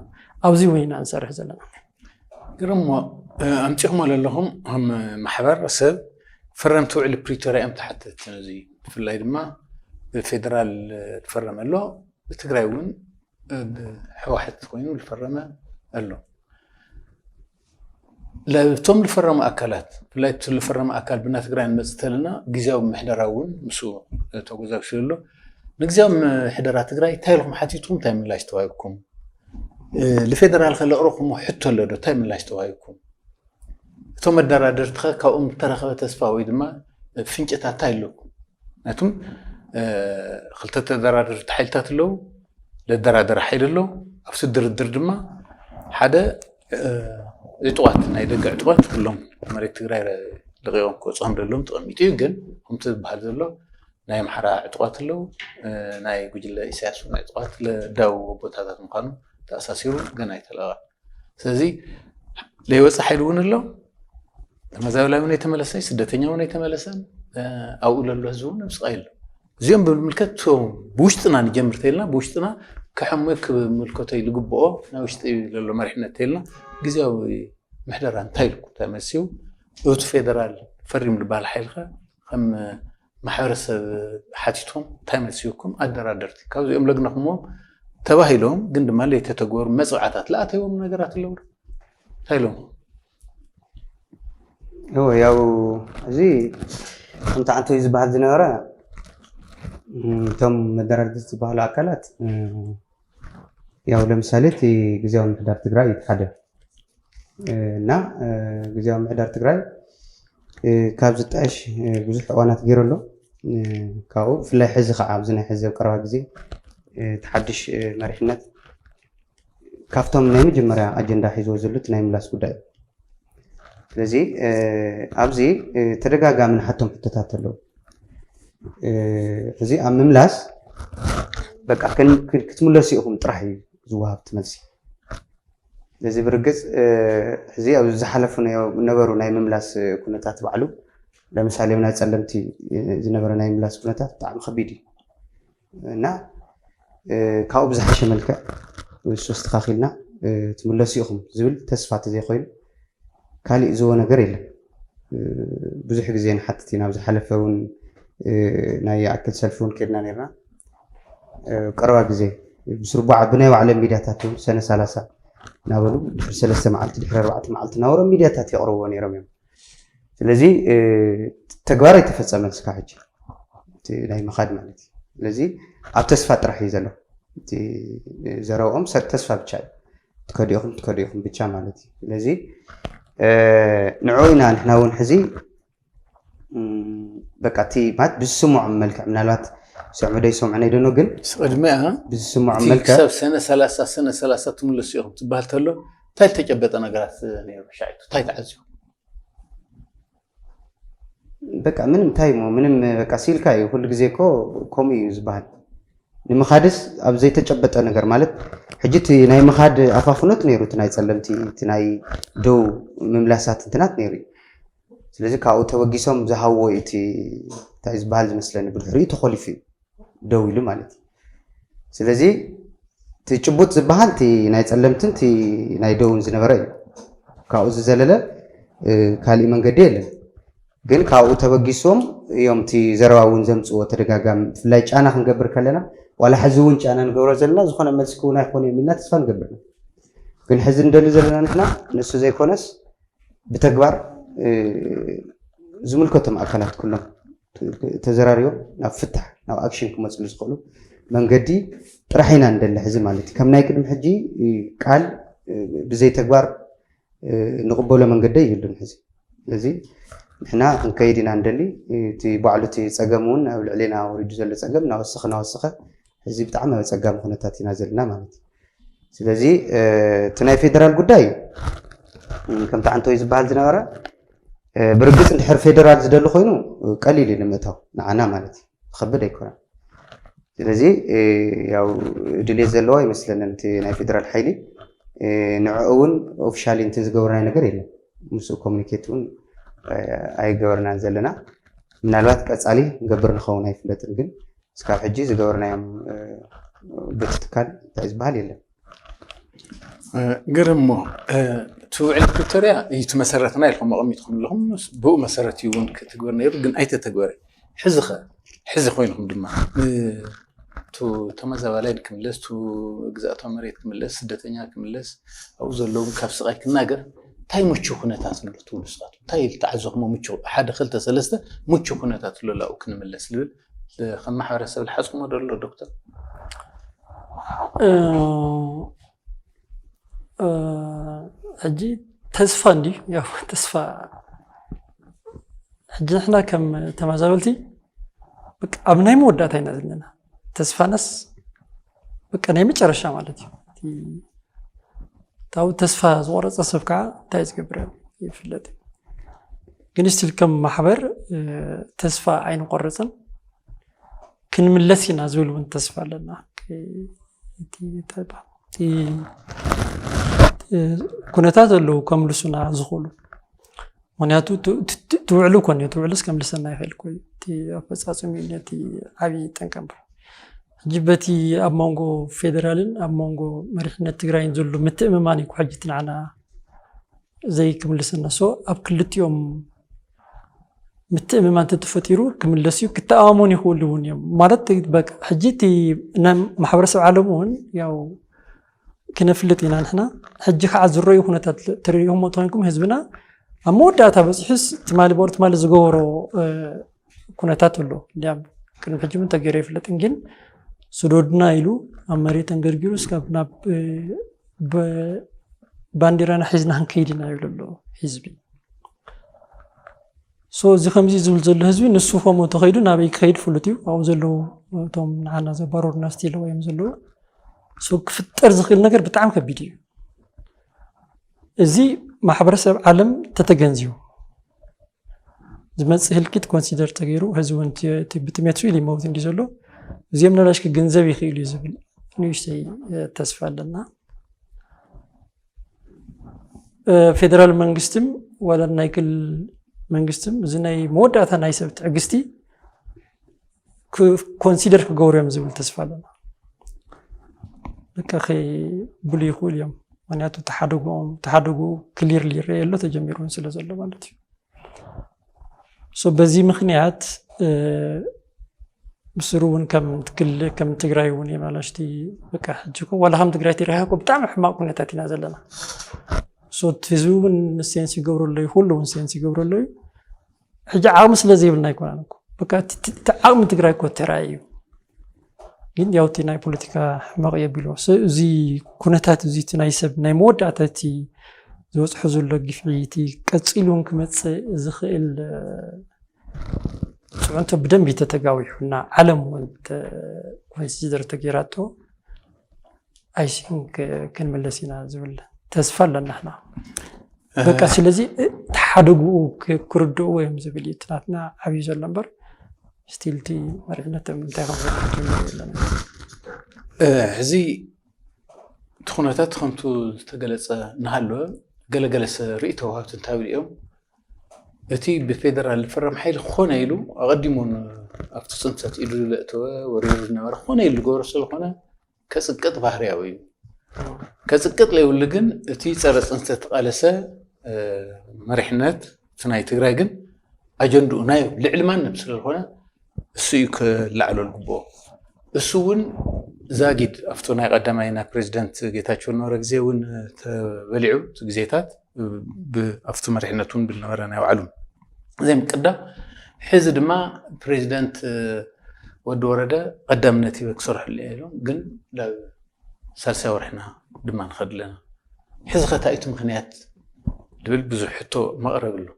ኣብዚ እውን ኢና ንሰርሕ ዘለና ግርሞ ኣምፂኹም ኣለኹም ከም ማሕበር ሰብ ፈረምቲ ውዕሊ ፕሪቶሪያ እዮም ተሓተት እዚ ብፍላይ ድማ ብፌደራል ዝፈረመ ኣሎ ብትግራይ እውን ብሕወሓት ኮይኑ ዝፈረመ ኣሎ ለብቶም ዝፈረሙ ኣካላት ብፍላይ እቲ ዝፈረመ ኣካል ብና ትግራይ ንመፅእ ተለና ግዜያዊ ምሕደራ እውን ምስ ተጎዛግሽሉ ንግዜያዊ ምሕደራ ትግራይ እንታይ ኢልኩም ሓቲትኩም እንታይ ምላሽ ተዋሂብኩም ንፌደራል ከለቕረኹም ሕቶ ኣሎ ዶ እንታይ ምላሽ ተዋሂብኩም እቶም መደራደርቲ ከ ካብኦም ዝተረኸበ ተስፋ ወይ ድማ ፍንጭታት እንታይ ኣለኩም ነቱም ክልተ ተደራደርቲ ሓይልታት ኣለዉ ለደራደር ሓይል ኣሎ ኣብዚ ድርድር ድማ ሓደ ዕጥቋት ናይ ደገ ዕጥቋት ኩሎም መሬት ትግራይ ለቂቖም ክወፅኦም ዘለዎም ተቐሚጡ እዩ ግን ከምቲ ዝበሃል ዘሎ ናይ ኣምሓራ ዕጥቋት ኣለዉ ናይ ጉጅለ ኢሳያስ እውን ዕጥቋት ለዳው ቦታታት ምዃኑ ተኣሳሲሩ ገና ኣይተለቐቐን ስለዚ ለይወፅእ ሓይሊ እውን ኣሎ ተመዛበላይ እውን ኣይተመለሰ ስደተኛ እውን ኣይተመለሰን ኣብኡ ለሎ ህዝቢ እውን ኣብ ስቓይ ኣሎ እዚኦም ብምልከት ብውሽጥና ንጀምር ተይልና ብውሽጥና ክሐሙ ክምልከቶ ዝግብኦ ናይ ውሽጢ ዘሎ መሪሕነት ተይልና ግዜያዊ ምሕደራ እንታይ ኢልኩም ተመሲው እቲ ፌደራል ፈሪም ዝበሃል ሓይልካ ከም ማሕበረሰብ ሓቲቶም እንታይ መሲውኩም ኣደራደርቲ ካብዚኦም ለግነኹምዎም ተባሂሎም ግን ድማ ለይተተግበሩ መፅውዓታት ለኣተዎም ነገራት ኣለዉ እንታይ ኢሎም እዎ ያው እዚ ከምቲ ዓንተይ ዝበሃል ዝነበረ እቶም መደራደርቲ ዝበሃሉ ኣካላት ያው ለምሳሌ እቲ ግዜያዊ ምሕዳር ትግራይ እቲ ሓደ እና ግዜያዊ ምሕዳር ትግራይ ካብ ዝጣየሽ ብዙሕ ዕዋናት ገይሩ ኣሎ ካብኡ ብፍላይ ሕዚ ከዓ ኣብዚ ናይ ሕዚ ኣብ ቀረባ ግዜ እቲ ሓድሽ መሪሕነት ካብቶም ናይ መጀመርያ ኣጀንዳ ሒዝዎ ዘሎ እቲ ናይ ምላስ ጉዳይ እዩ ስለዚ ኣብዚ ተደጋጋሚ ንሓቶም ሕቶታት ኣለዉ እዚ ኣብ ምምላስ በቃ ክትምለሱ ኢኹም ጥራሕ እዩ ዝወሃብ እቲ መልሲ ስለዚ ብርግፅ ሕዚ ኣብ ዝሓለፉ ነበሩ ናይ ምምላስ ኩነታት ባዕሉ ለምሳሌ ናይ ፀለምቲ ዝነበረ ናይ ምላስ ኩነታት ብጣዕሚ ከቢድ እዩ እና ካብኡ ብዝሓሸ መልክዕ ንሱ ኣስተኻኺልና ትምለሱ ኢኹም ዝብል ተስፋ ተዘይኮይኑ ካሊእ ዝዎ ነገር የለን ብዙሕ ግዜ ንሓትት ኢና ኣብ ዝሓለፈ እውን ናይ ይኣክል ሰልፊ እውን ከድና ነርና ቀረባ ግዜ ብስርቡዓ ብናይ ባዕሎም ሚድያታት እውን ሰነ ሰላሳ እናበሉ ድሕሪ ሰለስተ መዓልቲ ድሕሪ ኣርባዕተ መዓልቲ እናበሎም ሚድያታት የቕርብዎ ነይሮም እዮም ስለዚ ተግባር ኣይተፈፀመን ስካ ሕጂ ናይ ምኻድ ማለት እዩ ስለዚ ኣብ ተስፋ ጥራሕ እዩ ዘሎ ዘረብኦም ሰብ ተስፋ ብቻ እዩ ትከዲኹም ትከዲኹም ብቻ ማለት እዩ ስለዚ ንዑ ኢና ንሕና እውን ሕዚ በቃ እቲ ማለት ብዝስምዖም መልክዕ ምናልባት ስምዑ ዶ ይሰምዑ ናይ ደኖ ግን ቅድሚያ ብዝስምዖም መልክዕ ክሳብ ሰነ ሰላሳ ሰነ ሰላሳ ትምለሱ ኢኹም ትበሃል ተሎ እንታይ ዝተጨበጠ ነገራት ነይሩ ሻዒቱ እንታይ ተዓዝዩ በቃ ምንም እንታይ ሞ ምንም በቃ ሲልካ እዩ ኩሉ ግዜ እኮ ከምኡ እዩ ዝበሃል ንምኻድስ ኣብ ዘይተጨበጠ ነገር ማለት ሕጂ እቲ ናይ ምኻድ ኣፋፍኖት ነይሩ እቲ ናይ ፀለምቲ እቲ ናይ ደው ምምላሳት እንትናት ነይሩ እዩ ስለዚ ካብኡ ተበጊሶም ዝሃዎ እቲ እንታይ ዝበሃል ዝመስለኒ ብድሕሪኡ ተኮሊፉ እዩ ደው ኢሉ ማለት እዩ ስለዚ እቲ ጭቡጥ ዝበሃል እቲ ናይ ፀለምትን እቲ ናይ ደውን ዝነበረ እዩ ካብኡ ዝዘለለ ካሊእ መንገዲ የለን ግን ካብኡ ተበጊሶም እዮም እቲ ዘረባ እውን ዘምፅዎ ተደጋጋሚ ብፍላይ ጫና ክንገብር ከለና ዋላ ሕዚ እውን ጫና ንገብሮ ዘለና ዝኾነ መልሲ ክውን ኣይኮነ እዮም ኢልና ተስፋ ንገብር ግን ሕዚ ንደሊ ዘለና ንሕና ንሱ ዘይኮነስ ብተግባር ዝምልከቶም ኣካላት ኩሎም ተዘራሪቦም ናብ ፍታሕ ናብ ኣክሽን ክመፅሉ ዝኽእሉ መንገዲ ጥራሕ ኢና ንደሊ ሕዚ ማለት እዩ ከም ናይ ቅድሚ ሕጂ ቃል ብዘይ ተግባር ንቕበሎ መንገዲ የብሉን ሕዚ ስለዚ ንሕና ክንከይድ ኢና ንደሊ እቲ ባዕሉ እቲ ፀገም እውን ኣብ ልዕሌና ወሪዱ ዘሎ ፀገም እናወሰኸ እናወሰኸ ሕዚ ብጣዕሚ ኣብ ፀጋሚ ኩነታት ኢና ዘለና ማለት እዩ ስለዚ እቲ ናይ ፌደራል ጉዳይ ከምቲ ዓንተወይ ዝበሃል ዝነበረ፣ ብርግፅ እንድሕር ፌደራል ዝደሊ ኮይኑ ቀሊል እዩ ንምእታው፣ ንዓና ማለት እዩ፣ ዝኸብድ ኣይኮነን። ስለዚ ያው ድሌት ዘለዎ ኣይመስለንን እቲ ናይ ፌደራል ሓይሊ። ንዕኡ እውን ኦፊሻሊ እንትን ዝገበርናይ ነገር የለን፣ ምስኡ ኮሚኒኬት እውን ኣይገበርናን ዘለና። ምናልባት ቀፃሊ ንገብር ንኸውን ኣይፍለጥን፣ ግን እስካብ ሕጂ ዝገበርናዮም በቲ ትካል እንታይ ዝበሃል የለን። ግርሞ፣ እቲ ውዕል ፕሪቶርያ እዩ እቲ መሰረትና ኢልኩም ኣቐሚጥኩም ኣለኹም። ብኡ መሰረት እዩ እውን ክትግበር ነይሩ፣ ግን ኣይተተግበረ። ሕዚ ኸ ሕዚ ኮይንኩም ድማ ቱ ተመዛባላይ ክምለስ፣ ቱ ግዛእታዊ መሬት ክምለስ፣ ስደተኛ ክምለስ፣ ኣብኡ ዘለውን ካብ ስቓይ ክናገር እንታይ ምቹ ኩነታት ኣሎ ትብሉ ንስኻትኩም? እንታይ ዝተዓዘኹሞ ምቹ ሓደ ክልተ ሰለስተ ምቹ ኩነታት ኣሎ ኣብኡ ክንምለስ ዝብል ከም ማሕበረሰብ ዝሓዝኩሞ ዶ ኣሎ ዶክተር? ሕጂ ተስፋ እንዲ ያው ተስፋ ሕጂ ንሕና ከም ተመዛበልቲ በቃ ኣብ ናይ መወዳእታ ኢና ዘለና። ተስፋናስ በቃ ናይ መጨረሻ ማለት እዩ። ታው ተስፋ ዝቆረፀ ሰብ ከዓ እንታይ ዝገብር ይፍለጥ። ግን ስቲል ከም ማሕበር ተስፋ ኣይንቆርፅን፣ ክንምለስ ኢና ዝብል እውን ተስፋ ኣለና። ኩነታት ኣለዉ ከምልሱና ዝኽእሉ። ምክንያቱ ትውዕሉ ኮን ትውዕሉስ ከምልሰና ይኽእል ኮ እቲ ኣፈፃፅሚ ነቲ ዓብዪ ጠንቀ እምበር ሕጂ በቲ ኣብ መንጎ ፌደራልን ኣብ መንጎ መሪሕነት ትግራይን ዘሎ ምትእምማን እዩ ሕጂ ትንዓና ዘይክምልሰና። ሶ ኣብ ክልቲኦም ምትእምማን ተተፈጢሩ ክምለስ እዩ። ክተኣማመኑ ይኽእሉ እውን እዮም ማለት በቃ ሕጂ እቲ ናይ ማሕበረሰብ ዓለም እውን ያው ክነፍልጥ ኢና ንሕና። ሕጂ ከዓ ዝረዩ ኩነታት ተሪኢኹም ተኮይንኩም ህዝብና ኣብ መወዳእታ በፂሑስ ትማሊ በሩ ትማሊ ዝገበሮ ኩነታት ኣሎ። እንዲያም ቅድሚ ሕጂ እውን ተገይሩ ይፍለጥን ግን ስዶድና ኢሉ ኣብ መሬት ተንገርጊሩ እስካብ ናብ ባንዲራና ሒዝና ክንከይድ ኢና ይብል ኣሎ ህዝቢ። ሶ እዚ ከምዚ ዝብል ዘሎ ህዝቢ ንሱ ከምኡ ተኸይዱ ናበይ ክኸይድ ፍሉጥ እዩ። ኣብኡ ዘለዉ እቶም ንዓና ዘባረሩና ስቲል እዮም ዘለዉ። ሶ ክፍጠር ዝኽእል ነገር ብጣዕሚ ከቢድ እዩ። እዚ ማሕበረሰብ ዓለም ተተገንዚቡ ዝመፅእ ህልቂት ኮንሲደር ተገይሩ ህዝቢ እውን ብጥሜት ስኢሉ ይመውት እንዲ ዘሎ እዚኦም ነላሽ ክግንዘብ ይኽእል እዩ ዝብል ንእሽተይ ተስፋ ኣለና። ፌደራል መንግስትም ዋላ ናይ ክልል መንግስትም እዚ ናይ መወዳእታ ናይ ሰብ ትዕግስቲ ኮንሲደር ክገብሩ እዮም ዝብል ተስፋ ኣለና። በቃ ከይብሉ ይኽእሉ እዮም። ምክንያቱ ተሓደጉኦም ተሓደጉ ክሊርሊ ይረአ ኣሎ ተጀሚሩ ስለ ዘሎ ማለት እዩ። ሶ በዚ ምክንያት ብስሩ እውን ከም ትግራይ እውን የማላሽቲ በቃ ሕጂ ኮ ዋላ ከም ትግራይ ተሪሃ ኮ ብጣዕሚ ሕማቅ ኩነታት ኢና ዘለና። ሶ ህዝቢ እውን ሴንስ ይገብሩ ኣለዩ፣ ኩሉ እውን ሴንስ ይገብሩ ኣለዩ። ሕጂ ዓቕሚ ስለ ዘይብልና ኣይኮናን እኮ በቃ እቲ ዓቕሚ ትግራይ እኮ ተራእዩ ግን ያው እቲ ናይ ፖለቲካ ሕመቕ የቢሉ እዚ ኩነታት እዚ እቲ ናይ ሰብ ናይ መወዳእታ እቲ ዝበፅሑ ዘሎ ግፍዒ እቲ ቀፂሉ እውን ክመፅእ ዝኽእል ፅዕንቶ ብደንብ ተተጋዊሑ እና ዓለም እውን ኮንሲደር ተገይራቶ ኣይሲንክ ክንምለስ ኢና ዝብል ተስፋ ኣለና ሕና በቃ ስለዚ ተሓደግኡ ክርድእዎ እዮም ዝብል እዩ ትናትና ዓብዩ ዘሎ እምበር ስቲልቲ መሪሕነት እንታይ ከምዘለና ሕዚ እቲ ኩነታት ከምቱ ዝተገለፀ እናሃለወ ገለገለ ርእይቶ ወሃብቲ እንታይ እዮም እቲ ብፌደራል ዝፍረም ሓይሊ ክኾነ ኢሉ ኣቐዲሙ ኣብቲ ፅንተት ኢዱ ዝለእተወ ወሪሩ ዝነበረ ክኾነ ኢሉ ዝገበሮ ስለዝኾነ ከፅቅጥ ባህርያዊ እዩ። ከፅቅጥ ለይብሉ ግን እቲ ፀረ ፅንተት ተቓለሰ መሪሕነት እቲ ናይ ትግራይ ግን ኣጀንድኡ ናይ ልዕሊ ማንም ስለዝኾነ እሱ እዩ ክላዕሎ ዝግብኦ። እሱ እውን ዛጊድ ኣብቲ ናይ ቀዳማይ ናይ ፕሬዚደንት ጌታቸው ነበረ ግዜ እውን ተበሊዑ እቲ ግዜታት ኣብቲ መሪሕነት እውን ብነበረ ናይ ባዕሉ ዘይምቅዳም ሕዚ ድማ ፕሬዚደንት ወዲ ወረደ ቀዳምነት ሂበ ክሰርሐሉ እየ ኢሎም ግን ናብ ሳልሳይ ወርሕና ድማ ንኸድ ኣለና። ሕዚ ኸ እንታይ እቲ ምኽንያት ዝብል ብዙሕ ሕቶ መቕረብ ኣሎ።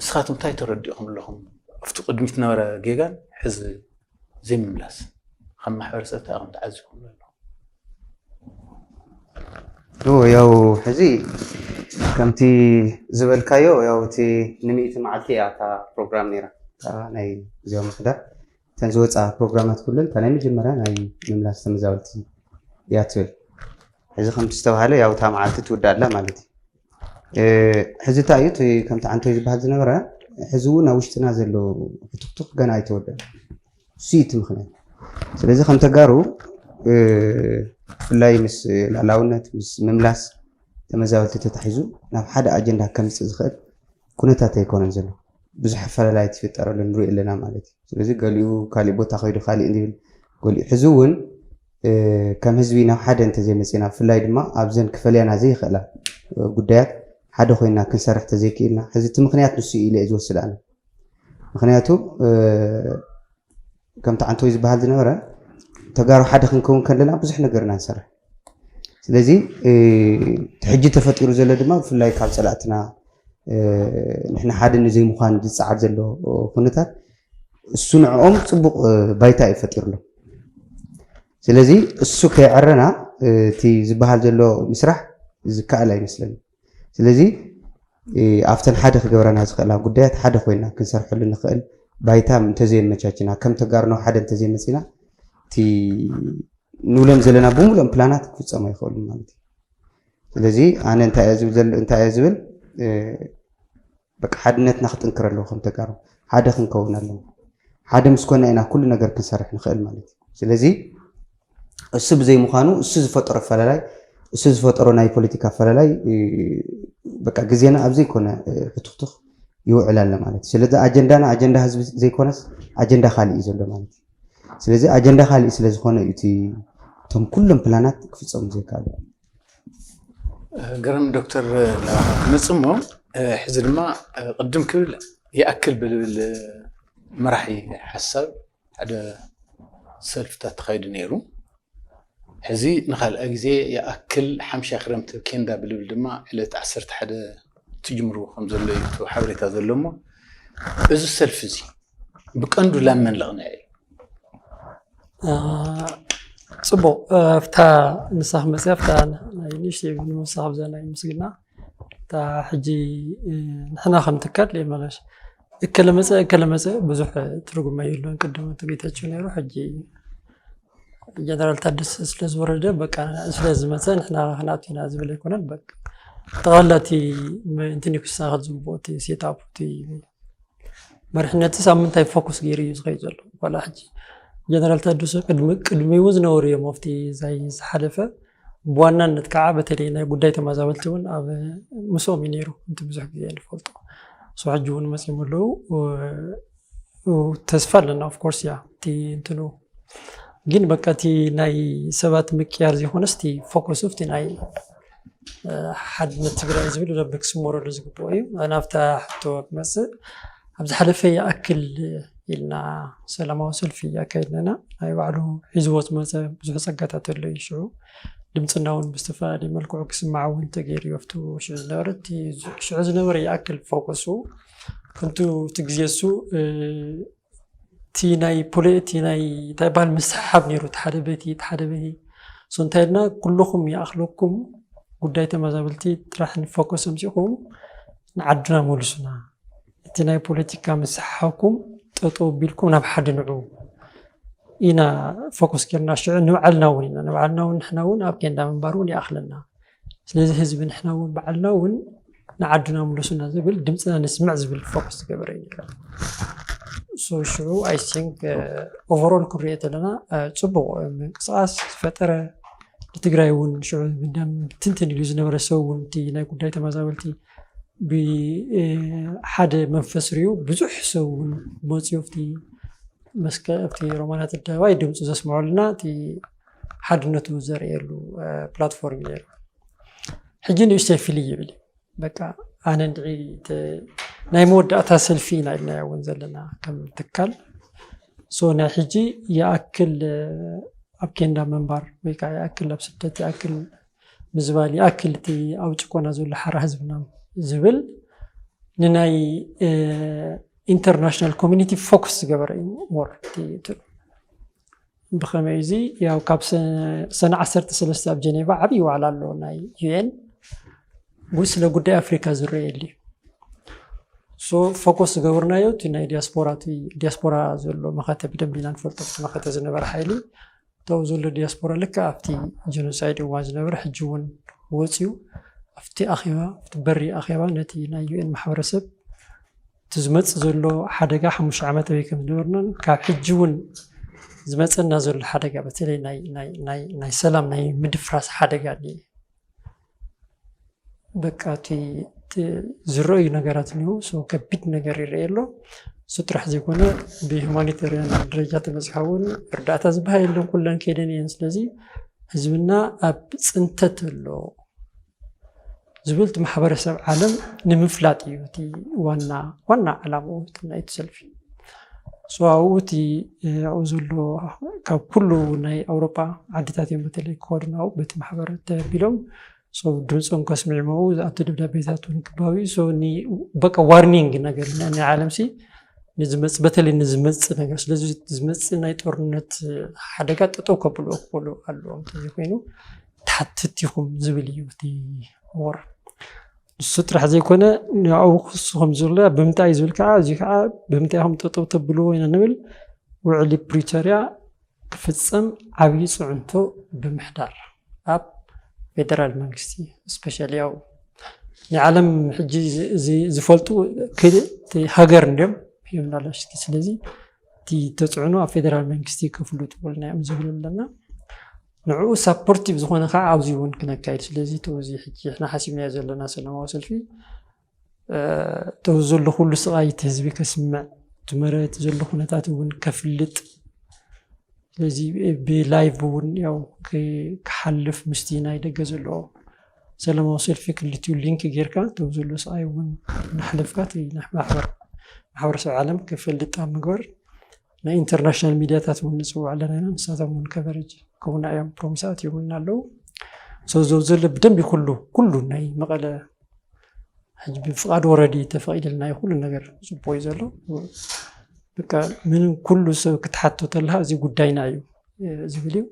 እስኻትኩም እንታይ ተረዲእኹም ኣለኹም ኣብቲ ቅድሚት ነበረ ጌጋን ሕዚ ዘይምምላስ ከም ማሕበረሰብ እንታይ ኢኹም ተዓዚኹም ኣለኹም? ያው ሕዚ ከምቲ ዝበልካዮ ያው እቲ ንሚእቲ መዓልቲ እያ እታ ፕሮግራም ነይራ፣ እታ ናይ ግዜያዊ ምምሕዳር። እተን ዝወፃ ፕሮግራማት ኩለን እታ ናይ መጀመርያ ናይ ምምላስ ተመዛበልቲ እያ ትብል። ሕዚ ከምቲ ዝተባሃለ ያው እታ መዓልቲ ትውዳእ ኣላ ማለት እዩ። ሕዚ እንታይ እዩ እቲ ከምቲ ዓንቶይ ዝበሃል ዝነበረ፣ ሕዚ እውን ኣብ ውሽጥና ዘሎ ሕትኽቱኽ ገና ኣይተወደን። እሱ እዩ እቲ ምኽንያት። ስለዚ ከም ተጋሩ ብፍላይ ምስ ላዕላውነት፣ ምስ ምምላስ ተመዛበልቲ ተታሒዙ ናብ ሓደ ኣጀንዳ ከምፅእ ዝኽእል ኩነታት ኣይኮነን ዘሎ። ብዙሕ ኣፈላላይ ትፍጠረሉ ንሪኦ ኣለና ማለት እዩ። ስለዚ ገሊኡ ካሊእ ቦታ ከይዱ ካሊእ እንዲብል፣ ገሊኡ ሕዚ እውን ከም ህዝቢ ናብ ሓደ እንተዘይመፂና፣ ብፍላይ ድማ ኣብዘን ክፈልያና ዘይኽእላ ጉዳያት ሓደ ኮይና ክንሰርሕ ተዘይክኢልና፣ ሕዚ እቲ ምኽንያት ንሱ ኢለ እየ ዝወስድ ኣነ። ምኽንያቱ ከምቲ ዓንቶይ ዝበሃል ዝነበረ፣ ተጋሩ ሓደ ክንከውን ከለና ብዙሕ ነገር ኢና ንሰርሕ። ስለዚ እቲ ሕጂ ተፈጢሩ ዘሎ ድማ ብፍላይ ካብ ፀላእትና ንሕና ሓደ ንዘይምዃን ዝፀዓር ዘሎ ኩነታት፣ እሱ ንዕኦም ፅቡቕ ባይታ እዩ ፈጢሩሎም። ስለዚ እሱ ከይዕረና እቲ ዝበሃል ዘሎ ምስራሕ ዝከኣል ኣይመስለኒ። ስለዚ ኣብተን ሓደ ክገብረና ዝኽእላ ጉዳያት ሓደ ኮይና ክንሰርሐሉ ንኽእል ባይታ እንተዘየመቻችና፣ ከም ተጋርኖ ሓደ እንተዘይመፂና፣ እቲ ንብሎም ዘለና ብምሉኦም ፕላናት ክፍፀሙ ኣይኽእሉን ማለት እዩ። ስለዚ ኣነ እንታይ እየ ዝብል ዘሎ እንታይ እየ ዝብል በቃ ሓድነትና ክጥንክር ኣለዎ። ከም ተጋሩ ሓደ ክንከውን ኣለዎ። ሓደ ምስ ኮና ኢና ኩሉ ነገር ክንሰርሕ ንኽእል ማለት እዩ። ስለዚ እሱ ብዘይምዃኑ እሱ ዝፈጠሮ ኣፈላላይ እሱ ዝፈጠሮ ናይ ፖለቲካ ኣፈላላይ በቃ ግዜና ኣብ ዘይኮነ ሕትኽቱኽ ይውዕል ኣሎ ማለት እዩ። ስለዚ ኣጀንዳና ኣጀንዳ ህዝቢ ዘይኮነስ ኣጀንዳ ካሊእ እዩ ዘሎ ማለት እዩ። ስለዚ ኣጀንዳ ካሊእ ስለ ዝኾነ እዩ እቲ እቶም ኩሎም ፕላናት ክፍፀሙ ዘይከኣሉ። ገረም ዶክተር፣ ንፅሞ ሕዚ ድማ ቅድም ክብል ይኣክል ብልብል መራሒ ሓሳብ ሓደ ሰልፍታት ተኻይዱ ነይሩ። ሕዚ ንካልኣ ግዜ ይኣክል ሓምሻ ክረምቲ ኬንዳ ብልብል ድማ ዕለት ዓሰርተ ሓደ ትጅምሩ ከም ዘሎ እዩ እቲ ሓበሬታ ዘሎ እሞ፣ እዚ ሰልፊ እዚ ብቀንዱ ላብ መን ለቕንዐ እዩ? ጽቡቕ፣ ኣብታ ንሳ ክመፅያ ኣብታ ናይ ንእሽተይ ንምሳኽ ብዛ ናይ ምስግና እታ ሕጂ ንሕና ከም ትካል የመለሽ እከለ መፀ እከለ መፀ ብዙሕ ትርጉም የብሉን። ቅድም እቲ ጌታቸው ነይሩ፣ ሕጂ ጀነራል ታደሰ ስለ ዝወረደ በቃ ስለ ዝመፀ ንሕና ክንኣቱ ኢና ዝብል ኣይኮነን። በቃ ጠቕላላ እቲ እንትን እዩ ክስተኻኸል ዝግብኦ እቲ ሴት ኣፕ እቲ መሪሕነትስ ኣብ ምንታይ ፎኩስ ገይሩ እዩ ዝኸይድ ዘሎ? ዋላ ሕጂ ጀነራል ታደሰ ቅድሚ ቅድሚኡ ዝነበሩ እዮም ኣብቲ ዛይ ዝሓለፈ ብዋናነት ከዓ በተለይ ናይ ጉዳይ ተመዛበልቲ እውን ኣብ ምስኦም እዩ ነይሩ። እቲ ብዙሕ ግዜ ንፈልጦ ሶ ሕጂ እውን መፂኦም ኣለዉ። ተስፋ ኣለና ኦፍኮርስ ያ እቲ እንትኑ ግን በቃ እቲ ናይ ሰባት ምቅያር ዘይኮነስ እቲ ፎከሱ እቲ ናይ ሓድነት ትግራይ ዝብል ደንበ ክስመረሉ ዝግብኦ እዩ። ናብታ ሕቶ ክመፅእ ኣብ ዝሓለፈ ይኣክል ኢልና ሰላማዊ ሰልፊ ኣካይድና ናይ ባዕሉ ሒዝዎ ዝመፀ ብዙሕ ፀጋታት ኣሎ እዩ። ሽዑ ድምፅና እውን ብዝተፈላለየ መልክዑ ክስማዕ እውን ተገይሩ እዩ። ኣብቲ ሽዑ ዝነበረ እቲ ሽዑ ዝነበረ ይኣክል ፎከሱ ክንቱ እቲ ግዜ እሱ እቲ ናይ ፖሊ እቲ ናይ እንታይ በሃል ምስሕሓብ ነይሩ እቲ ሓደ በቲ እቲ ሓደ በቲ ሶ እንታይ ኢልና ኩልኹም ይኣኽለኩም ጉዳይ ተመዛበልቲ ጥራሕ ንፎከስ ኣምፂኹም ንዓድና መሉሱና እቲ ናይ ፖለቲካ ምስሕሓብኩም ጠጠው ቢልኩም ናብ ሓደ ንዑ ኢና ፎከስ ጌርና ሽዑ ንባዕልና እውን ኢና ንባዕልና እውን ንሕና እውን ኣብ ኬንዳ ምንባር እውን ይኣኽለና ስለዚ ህዝቢ ንሕና እውን ባዕልና እውን ንዓድና ምለሱና ዝብል ድምፅና ንስምዕ ዝብል ፎከስ ዝገበረ እዩ ነይሩ። So ሽዑ I think overall ክንሪኦ ተለና ፅቡቕ ምንቅስቃስ ዝፈጠረ ንትግራይ እውን ሽዑ ብደም ትንትን ኢሉ ዝነበረ ሰብ እውን እቲ ናይ ጉዳይ ተመዛበልቲ ብሓደ መንፈስ ሪኡ ብዙሕ ሰብ እውን መፅዮ ኣብቲ መስከ ኣብቲ ሮማናት ኣደባባይ ድምፁ ዘስምዐሉና እቲ ሓድነቱ ዘርእየሉ ፕላትፎርም ነይሩ። ሕጂ ንእሽተይ ፍልይ ይብል እዩ። በቃ ኣነ እንድዒ ናይ መወዳእታ ሰልፊ ኢና ኢልናዮ እውን ዘለና ከም ትካል። So ናይ ሕጂ ይኣክል ኣብ ኬንዳ ምንባር ወይ ከዓ ይኣክል ኣብ ስደት ይኣክል ምዝባል ይኣክል እቲ ኣብ ጭቆና ዘሎ ሓራ ህዝብና ዝብል ንናይ ኢንተርናሽናል ኮሚኒቲ ፎክስ ዝገበረ እዩ ሞር እቲ ብኸመይ እዚ ያው ካብ ሰ- ሰነ ዓሰርተ ሰለስተ ኣብ ጀኔቫ ዓብዪ ዋዕላ ኣሎ ናይ ዩ ኤን፣ ግን ስለ ጉዳይ ኣፍሪካ ዝረኣየሉ እዩ። ሶ ፎከስ ዝገበርናዮ እቲ ናይ ዲያስፖራ፣ እቲ ዲያስፖራ ዘሎ መኸተ ብደንብ ኢና ንፈልጦ። ኣብቲ መኸተ ዝነበረ ሓይሊ እታው ዘሎ ዲያስፖራ ልክዕ ኣብቲ ጀኖሳይድ እዋን ዝነበረ ሕጂ እውን ወፅዩ ኣብቲ ኣኼባ፣ ኣብቲ በሪ ኣኼባ ነቲ ናይ ዩ ኤን ማሕበረሰብ እቲ ዝመፅእ ዘሎ ሓደጋ ሓሙሽተ ዓመት ኣበይ ከም ዝነበርናን ካብ ሕጂ እውን ዝመፀና ዘሎ ሓደጋ በተለይ ናይ- ናይ- ናይ- ናይ ሰላም ናይ ምድፍራስ ሓደጋ እኒአ። በቃ እቲ- እቲ ዝረኣዩ ነገራት እኒሁ። ሶ ከቢድ ነገር ይረአ ኣሎ። እሱ ጥራሕ ዘይኮነ ብሁማኒታሪያን ደረጃ ተበፅሖ እውን እርዳእታ ዝበሃል የለን፣ ኩለን ከይደን እየን። ስለዚ ህዝብና ኣብ ፅንተት ኣሎ ዝብል እቲ ማሕበረሰብ ዓለም ንምፍላጥ እዩ እቲ ዋና ዋና ዓላምኡ ናይቲ ሰልፊ። ሶ ኣብኡ እቲ ኣብኡ ዘሎ ካብ ኩሉ ናይ ኣውሮጳ ዓድታት እዮም በተለይ ክኸዱ ናብኡ በቲ ማሕበር ተቢሎም ሶ ድምፆም ከስምዕመው ዝኣቱ ደብዳቤታት እውን ክባቢ ሶ በቃ ዋርኒንግ ነገር ናይ ዓለም ሲ ንዝመፅ በተለይ ንዝመፅ ነገር ስለዚ ዝመፅ ናይ ጦርነት ሓደጋ ጠጠው ከብልኦ ክኽእሉ ኣለዎም እንተዘይኮይኑ ተሓትት ኢኹም ዝብል እዩ እቲ ሞር ንሱ ጥራሕ ዘይኮነ ንዕኡ ክሱ ከም ዘሎ ብምንታይ እዩ ዝብል ከዓ እዚ ከዓ ብምንታይ ኢኹም ጠጠው ተብልዎ ኢና ንብል ውዕሊ ፕሪቶርያ ክፍፀም ዓብዪ ፅዕንቶ ብምሕዳር ኣብ ፌደራል መንግስቲ ስፔሻሊ ያው ንዓለም ሕጂ ዝፈልጡ ሃገር እንዲም ይብላሎ ስለዚ እቲ ተፅዕኖ ኣብ ፌደራል መንግስቲ ከፍሉ ጥቡልና እዮም ዝብሉ ኣለና ንዕኡ ሳፖርቲቭ ዝኾነ ከዓ ኣብዚ እውን ክነካይድ ስለዚ ተዚ ሕጂ ሕና ሓሲብናዮ ዘለና ሰላማዊ ሰልፊ ተዚ ዘሎ ኩሉ ስቃይ እቲ ህዝቢ ከስምዕ እቲ መረት ዘሎ ኩነታት እውን ከፍልጥ ስለዚ ብላይቭ እውን ያው ክሓልፍ ምስቲ ናይ ደገ ዘሎ ሰላማዊ ሰልፊ ክልቲኡ ሊንክ ጌርካ ተዚ ዘሎ ስቃይ እውን እናሕለፍካ ማሕበረሰብ ዓለም ክፈልጥ ኣብ ምግባር ናይ ኢንተርናሽናል ሚድያታት እውን ንፅውዕ ኣለና ኢና ንሳቶም እውን ከቨሬጅ ክቡና እዮም ፕሮሚስ ኣትዮም ኣለዉ ሶ ዘሎ ብደንብ ኩሉ ኩሉ ናይ መቐለ ሕጂ ብፍቓድ ወረዲ ተፈቒደልና እዩ ኩሉ ነገር ፅቡቅ እዩ ዘሎ በቃ ምንም ኩሉ ሰብ ክትሓቶ ተለካ እዚ ጉዳይና እዩ ዝብል እዩ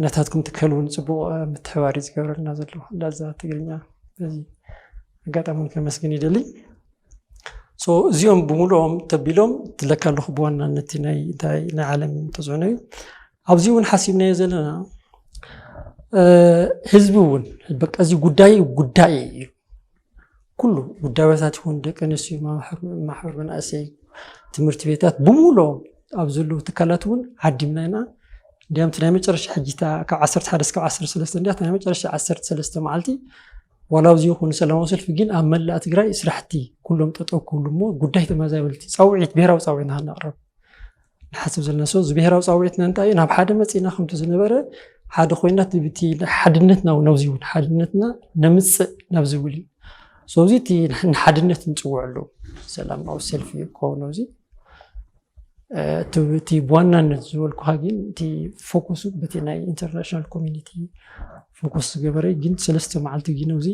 ነታትኩም ትከል እውን ፅቡቅ ምትሕባር እዩ ዝገብረልና ዘሎ ላዛ ትግርኛ በዚ ኣጋጣሚ ከመስግን ይደሊ እዚኦም ብምሉኦም ተቢሎም ትለካ ኣለኹ ብዋናነት ናይ ዓለም ተፅዕኖ እዩ ኣብዚ እውን ሓሲብናዮ ዘለና ህዝቢ እውን በቃ እዚ ጉዳይ ጉዳይ እዩ ኩሉ ጉዳዮታት ይኹን ደቂ ኣንስትዮ ማሕበር መናእሰይ ትምህርቲ ቤታት ብምሉኦም ኣብ ዘለዉ ትካላት እውን ዓዲምና ኢና እንዲያም ናይ መጨረሻ ሕጂታ ካብ ዓሰርተ ሓደ እስካብ ዓሰርተ ሰለስተ እንዲያ ናይ መጨረሻ ዓሰርተ ሰለስተ መዓልቲ ዋላ ኣብዚ ይኹን ሰላማዊ ሰልፊ ግን ኣብ መላእ ትግራይ ስራሕቲ ኩሎም ጠጠው ክብሉ እሞ ጉዳይ ተመዛበልቲ ፃውዒት ብሄራዊ ፃውዒት ንክነቕርብ ንሓስብ ዘለና ሰው እዚ ብሄራዊ ፃውዒትና እንታይ እዩ ናብ ሓደ መፂና ከምቲ ዝነበረ ሓደ ኮይና እቲ ሓድነትና እውን ኣብዚ እውን ሓድነትና ነምፅእ ናብ ዝብል እዩ ሰው እዚ እቲ ንሓድነት ንፅውዕ ኣለዉ ሰላማዊ ሰልፊ ክኸውን ኣብዚ እቲ ብዋናነት ዝበልኩካ ግን እቲ ፎኩሱ በቲ ናይ ኢንተርናሽናል ኮሚኒቲ ፎኩስ ዝገበረ ግን ሰለስተ መዓልቲ ግን ኣብዚ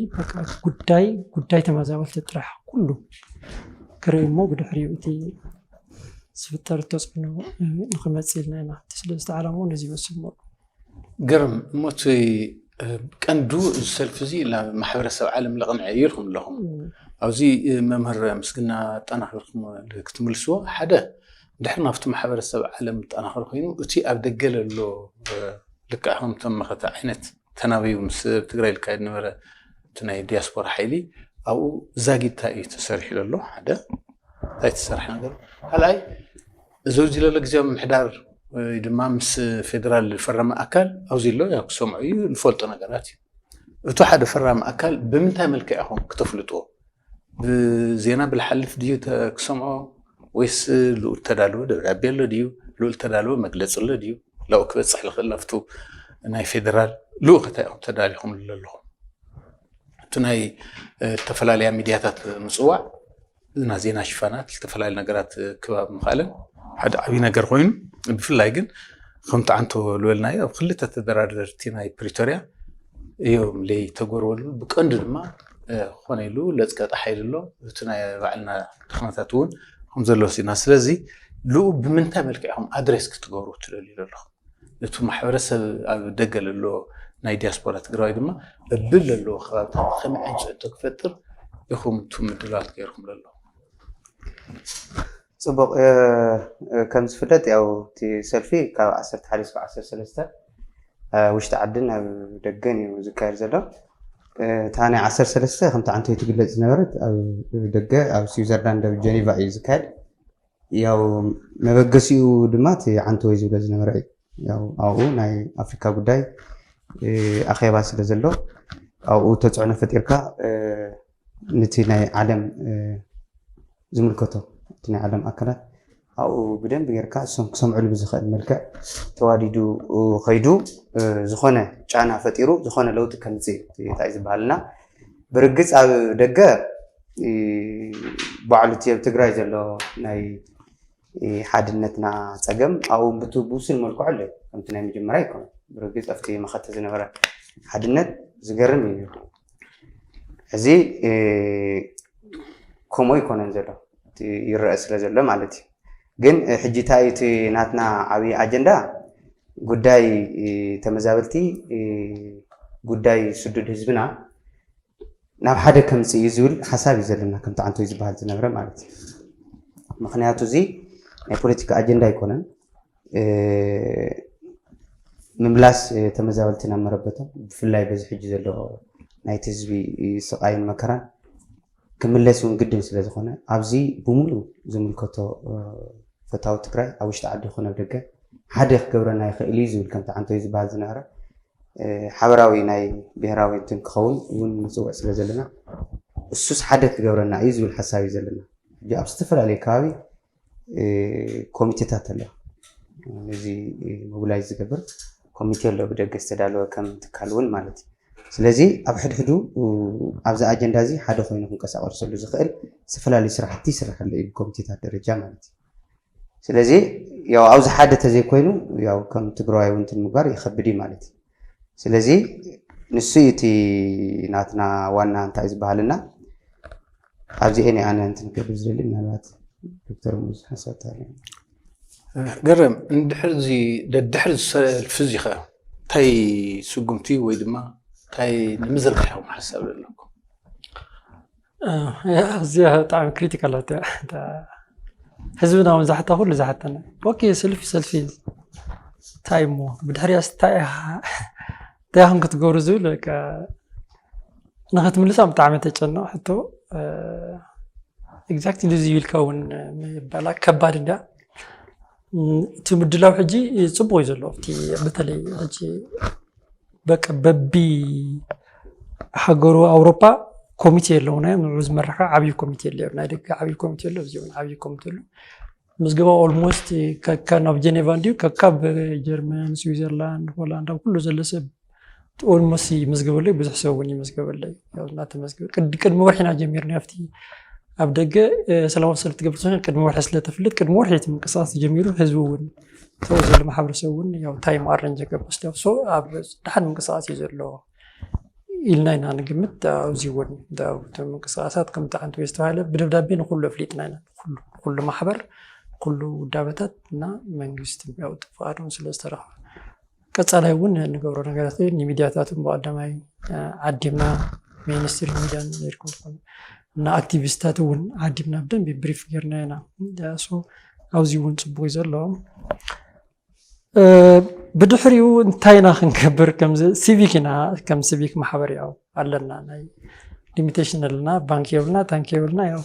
ጉዳይ ጉዳይ ተመዛበልቲ ጥራሕ ኩሉ ክርኢ እሞ ብድሕሪኡ እቲ ዝፍጠር ተፅዕኖ ንክመፅእ ኢልና ኢና እቲ ስለዚ ዓላማ ነዚ ይመስል ሞ ግርም እሞ እቲ ቀንዱ እዚ ሰልፊ እዚ ናብ ማሕበረሰብ ዓለም ለቕንዐ እዩ ኢልኩም ኣለኹም ኣብዚ መምህር ምስግና ኣጠናኺርኩም ክትምልስዎ ሓደ ድሕሪ ናብቲ ማሕበረሰብ ዓለም ጠናኽሪ ኮይኑ እቲ ኣብ ደገ ለሎ ልክዕ ከምቶም መኸተ ዓይነት ተናበዩ ምስ ትግራይ ልካየድ ነበረ እቲ ናይ ዲያስፖራ ሓይሊ ኣብኡ ዛጊድ እንታይ እዩ ተሰሪሑ ዘሎ ሓደ እንታይ ተሰርሐ ነገር ካልኣይ እዚ ኣብዚ ዘሎ ግዜ ምሕዳር ወይ ድማ ምስ ፌደራል ዝፈረመ ኣካል ኣብዚ ኣሎ ያው ክሰምዑ እዩ ንፈልጦ ነገራት እዩ እቲ ሓደ ፈራሚ ኣካል ብምንታይ መልክዕ ኢኹም ክተፍልጥዎ ብዜና ብልሓልፍ ድዩ ክሰምዖ ወይስ ልኡል ተዳልወ ደብዳቤ ኣሎ ድዩ ልኡል ተዳልወ መግለፂ ኣሎ ድዩ ላኡ ክበፅሕ ዝኽእል ኣብቱ ናይ ፌደራል ልኡኸታ ኢኹም ተዳሊኹም ኣለኹም እቲ ናይ ዝተፈላለያ ሚድያታት ምፅዋዕ እና ዜና ሽፋናት ዝተፈላለዩ ነገራት ክባብ ምኽኣለን ሓደ ዓብዪ ነገር ኮይኑ ብፍላይ ግን ከምቲ ዓንቶ ዝበልናዮ ኣብ ክልተ ተደራደርቲ ናይ ፕሪቶርያ እዮም ለይተጎርበሉ ብቀንዱ ድማ ክኾነ ኢሉ ለፅቀጠ ሓይሊ ኣሎ እቲ ናይ ባዕልና ድኽመታት እውን ከም ዘሎ ሲና ስለዚ ልኡ ብምንታይ መልክዕ ኢኹም ኣድሬስ ክትገብሩ ትደልዩ ዘለኹም? ነቲ ማሕበረሰብ ኣብ ደገ ለሎ ናይ ዲያስፖራ ትግራዋይ ድማ እብል ለለዎ ከባብታት ከመይ ዓይነት ፅዕንቶ ክፈጥር ኢኹም እቱ ምድላዋት ገይርኩም ለሎ? ፅቡቅ። ከም ዝፍለጥ ያው እቲ ሰልፊ ካብ ዓሰርተ ሓደ እስካብ ዓሰርተ ሰለስተ ውሽጢ ዓድን ኣብ ደገን እዩ ዝካየድ ዘሎ። እታ ናይ ዓሰርተ ሰለስተ ከምቲ ዓንቶ ትግለፅ ዝነበረት ኣብ ደገ ኣብ ስዊዘርላንድ ኣብ ጀኔቫ እዩ ዝካየድ። ያው መበገሲኡ ድማ እቲ ዓንቶ ወይ ዝብሎ ዝነበረ እዩ። ያው ኣብኡ ናይ ኣፍሪካ ጉዳይ ኣኼባ ስለ ዘሎ ኣብኡ ተፅዕኖ ፈጢርካ ነቲ ናይ ዓለም ዝምልከቶ እቲ ናይ ዓለም ኣካላት ኣብኡ ብደንብ ጌርካ እሶም ክሰምዕሉ ብዝኽእል መልክዕ ተዋዲዱ ከይዱ ዝኾነ ጫና ፈጢሩ ዝኾነ ለውጢ ከምፅእ እንታይ ዝበሃልና ብርግፅ ኣብ ደገ ባዕሉ እቲ ኣብ ትግራይ ዘሎ ናይ ሓድነትና ፀገም ኣብኡ ብቲ ብውሱን መልክዑ ኣሎ። ከምቲ ናይ መጀመርያ ይኮነ ብርግፅ ኣብቲ መኸተ ዝነበረ ሓድነት ዝገርም እዩ። እዚ ከምኡ ይኮነን ዘሎ ይረአ ስለ ዘሎ ማለት እዩ። ግን ሕጂ እንታይ እቲ ናትና ዓብዪ ኣጀንዳ ጉዳይ ተመዛበልቲ ጉዳይ ስዱድ ህዝብና ናብ ሓደ ከምፅእ እዩ ዝብል ሓሳብ እዩ ዘለና ከምቲ ዓንቶ ዝበሃል ዝነበረ ማለት እዩ። ምክንያቱ እዚ ናይ ፖለቲካ ኣጀንዳ ኣይኮነን። ምምላስ ተመዛበልቲ ናብ መረበቶም ብፍላይ በዚ ሕጂ ዘሎ ናይቲ ህዝቢ ስቃይን መከራን ክምለስ እውን ግድን ስለ ዝኾነ ኣብዚ ብምሉእ ዝምልከቶ ፈታዊ ትግራይ ኣብ ውሽጢ ዓዲ ይኹን ኣብ ደገ ሓደ ክገብረና ይኽእል እዩ ዝብል ከምቲ ዓንቶ ዝበሃል ዝነበረ ሓበራዊ ናይ ብሄራዊ እንትን ክኸውን እውን ንፅውዕ ስለ ዘለና እሱስ ሓደ ክገብረና እዩ ዝብል ሓሳብ እዩ ዘለና። ኣብ ዝተፈላለዩ ከባቢ ኮሚቴታት ኣሎ። እዚ ሞቢላይዝ ዝገብር ኮሚቴ ኣሎ ብደገ ዝተዳለወ ከም ትካል እውን ማለት እዩ። ስለዚ ኣብ ሕድሕዱ ኣብዚ ኣጀንዳ እዚ ሓደ ኮይኑ ክንቀሳቀሰሉ ዝኽእል ዝተፈላለዩ ስራሕቲ ይስርሐሉ እዩ ብኮሚቴታት ደረጃ ማለት እዩ። ስለዚ ያው ኣብዚ ሓደ ተዘይኮይኑ ያው ከም ትግራዋይ እውን እንትን ምግባር ይኸብድ እዩ ማለት እዩ። ስለዚ ንሱ እዩ እቲ ናትና ዋና እንታይ ዝበሃልና ኣብዚ እኔ ኣነ እንትን ክብል ዝደሊ ምናልባት ዶክተር ሙዝ ሓሳብ ታሪክ ገረም እንድሕር እዚ ደድሕር ዝሰልፍ እዚ ኸ እንታይ ስጉምቲ ወይ ድማ እንታይ ንምዝርጋሕ ኢኹም ሓሳብ ዘለኩም? እዚኣ ብጣዕሚ ክሪቲካል ሕቶ እያ። ህዝብና እውን ዝሓታ ኩሉ ዝሓተና ኦኬ ሰልፊ ሰልፊ እንታይ እሞ ብድሕሪያስ እንታይ እንታይ ኢኹም ክትገብሩ ዝብል ንክትምልሳ ብጣዕሚ ተጨንቕ ሕቶ። ኤግዛክትሊ እዚ ኢልካ እውን ምባላ ከባድ እንዳ እቲ ምድላው ሕጂ ፅቡቅ እዩ ዘሎ። በተለይ ሕጂ በቢ ሃገሩ ኣውሮፓ ኮሚቴ ኣለውና ንዑ ዝመርሓ ዓብዪ ኮሚቴ ኣሎ ናይ ደገ ዓብዪ ኮሚቴ ኣሎ እዚኦም ዓብዪ ኮሚቴ ኣሎ ምዝገባ ኦልሞስት ከካ ናብ ጀኔቫ እንዲዩ ከካ ብጀርመን ስዊዘርላንድ ሆላንድ ኣብ ኩሉ ዘሎ ሰብ ኦልሞስት ይመዝገበለይ ብዙሕ ሰብ እውን ይመዝገበለይ እናተመዝገበ ቅድሚ ወርሒና ጀሚርና ኣብቲ ኣብ ደገ ሰላማዊ ሰልፍ ትገብር ትኾን ቅድሚ ወርሒ ስለተፍልጥ ቅድሚ ወርሒ እቲ ምንቅስቃስ ተጀሚሩ ህዝቢ እውን ተው ዘሎ ማሕበረሰብ እውን ያው ታይም ኣረንጀ ገበስ ሶ ኣብ ድሓን ምንቅስቃስ እዩ ዘሎ ኢልና ኢና ንግምት ኣብዚ እውን ምንቅስቃሳት ከምቲ ሓንቲ ዝተባሃለ ብደብዳቤ ንኩሉ ኣፍሊጥና ኢና ኩሉ ማሕበር ኩሉ ውዳበታት እና መንግስቲ ያው ፍቃዶም ስለ ዝተረኸበ ቀፃላይ እውን ንገብሮ ነገራት ንሚድያታት ብቀዳማይ ዓዲምና ሚኒስትሪ ሚድያን ይርከቡ እና ኣክቲቪስታት እውን ዓዲምና ብደንብ ብሪፍ ጌርና ኢና ኣብዚ እውን ፅቡቅ ዘሎ ብድሕሪኡ እንታይ ኢና ክንገብር ከምዚ ሲቪክ ኢና ከም ሲቪክ ማሕበር ያው ኣለና ናይ ሊሚቴሽን ኣለና ባንክ የብልና ታንክ የብልና ያው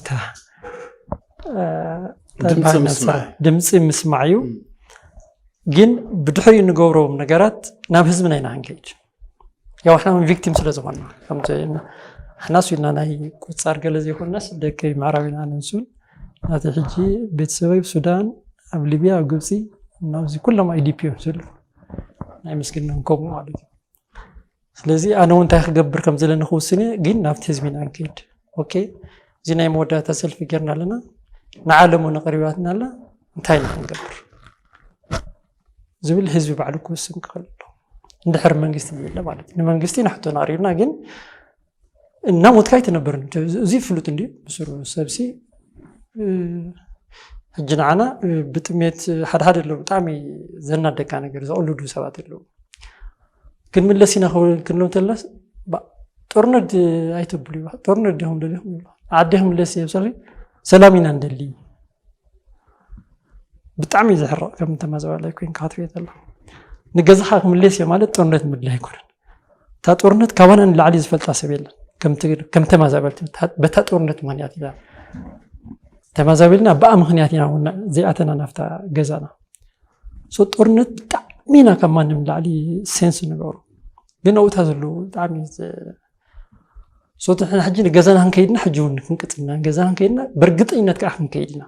ድምፂ ምስማዕ እዩ ግን ብድሕሪኡ ንገብሮም ነገራት ናብ ህዝብና ኢና ክንከይድ ያው ኣሕና እውን ቪክቲም ስለ ዝኾንና ከምቲ ኣሕና ስዊድና ናይ ቁፃር ገለ ዘይኮንናስ ደቂ ምዕራብ ኢና ነንሱን ናቲ ሕጂ ቤተሰበይ ሱዳን ኣብ ሊብያ ኣብ ግብፂ ናብዚ ኩሎም ኣይዲፒ እዮም ዘለዉ ናይ ምስግና ከምኡ ማለት እዩ ስለዚ ኣነ እውን እንታይ ክገብር ከም ዘለኒ ክውስን እየ ግን ናብቲ ህዝቢ ኢና ንከይድ ኦኬ እዚ ናይ መወዳእታ ሰልፊ ጌርና ኣለና ንዓለሙ ነቅሪባትና ኣላ እንታይ ኢና ክንገብር ዝብል ህዝቢ ባዕሉ ክውስን ክኽእል ኣለዎ እንድሕር መንግስቲ የለ ማለት እዩ ንመንግስቲ ንሕቶና ኣቅሪብና ግን እና ሞትካ ኣይትነብርን እዚ ፍሉጥ እንዲ ብስሩ ሰብሲ ሕጂ ንዓና ብጥሜት ሓደ ሓደ ኣለዉ ብጣዕሚ ዘናደካ ነገር ዘቕልዱ ሰባት ኣለዉ። ክንምለስ ኢና ክብል ክንብሎም ተለስ ባ- ጦርነት ኣይተብሉ ይባ ጦርነት ዲኹም ደሊኹም ይባ ዓዲ ክንምለስ እየ ብሰሪ ሰላም ኢና ንደሊ። ብጣዕሚ እዩ ዘሕርቕ ከም ተማዛባላይ ኮይንካ ክትሪኦ ተላ ንገዛኻ ክምለስ እየ ማለት ጦርነት ምድላይ ኣይኮነን። እታ ጦርነት ካባና ንላዕሊ ዝፈልጣ ሰብ የለን። ከም ተማዛበልቲ በታ ጦርነት ምክንያት ኢና ተማዛቢልና ብኣ ምክንያት ኢና እውን ዘይኣተና ናብታ ገዛና። ሶ ጦርነት ብጣዕሚ ኢና ካብ ማንም ላዕሊ ሴንስ ንገብሩ ግን ኣብታ ዘለዉ ብጣዕሚ ሶ ሕጂ ንገዛና ክንከይድና ሕጂ እውን ክንቅፅልና ገዛና ክንከይድና በርግጠኝነት ከዓ ክንከይድ ኢና።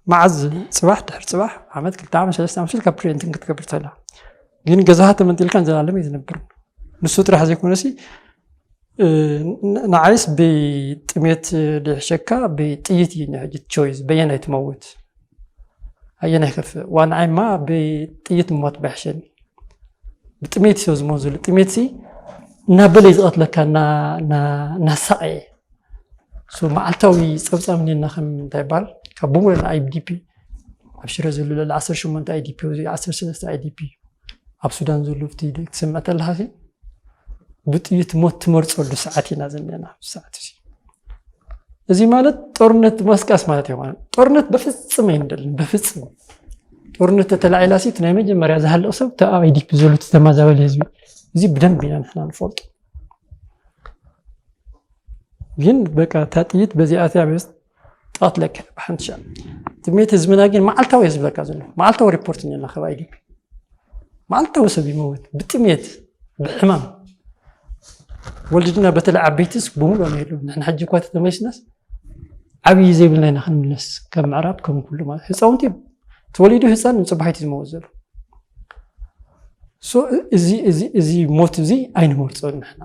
መዓዝ ጽባሕ ድሕሪ ጽባሕ ዓመት ክልተ ዓመት ሰለስተ ዓመት ኢልካ ፕሪንትን ክትገብር ተላ ግን ገዛኻ ተመንጢልካ ንዘላለም እዩ ዝነብር። ንሱ ጥራሕ ዘይኮነሲ ንዓይስ ብጥሜት ድሕሸካ ብጥይት እዩ ንሕጂ ቾይስ በየናይ ትመውት ኣየናይ ከፍ ዋንዓይማ ብጥይት ሞት ባሕሸኒ። ብጥሜት ሰው ዝሞት ዝሉ ጥሜት ሲ እናበለ ዝቐትለካ እናሳቐየ መዓልታዊ ፀብፃብ እኒና ከም እንታይ ይበሃል ካብ ብምሉእ ኣይዲፒ ኣብ ሽረ ዝህሉ ልዕሊ ዓሰርተ ሸሞንተ ኣይዲፒ ወይ ዓሰርተ ሰለስተ ኣይዲፒ ኣብ ሱዳን ዝህሉ ብቲ ትስምዕ ተለካ ብጥይት ሞት ትመርፀሉ ሰዓት ኢና ዘለና ሰዓት እዚ። እዚ ማለት ጦርነት ማስቃስ ማለት ኣይኮነን። ጦርነት በፍፅም ኣይንደልን በፍፅም። ጦርነት ተተላዒላ ሲ ናይ መጀመርያ ዝሃልቕ ሰብ ኣብ ኣይዲፒ ዘሉ ተማዛበሊ ህዝቢ እዚ ብደንብ ኢና ንሕና ንፈልጡ። ግን በቃ እታ ጥይት በዚኣ እቲኣ በስ ትቐትለካ ብሓንቲ ሻዕ። ጥሜት ህዝብና ግን መዓልታዊ እየ ዝብለካ ዘሎ መዓልታዊ ሪፖርት እኒአና ካብ ኣይዲፒ መዓልታዊ ሰብ ይመውት ብጥሜት ብሕማም። ወልድና በተለይ ዓበይትስ ብምሉኦም የሉ ንሕና ሕጂ እኳ ተተመሊስናስ ዓብዪ ዘይብልና ኢና ክንምለስ ካብ ምዕራብ ከም ኩሉ ማለት ህፃውንቲ ተወሊዱ ህፃን ንፅባሒት ዝመውት ዘሎ እዚ ሞት እዚ ኣይንመርፆ ንሕና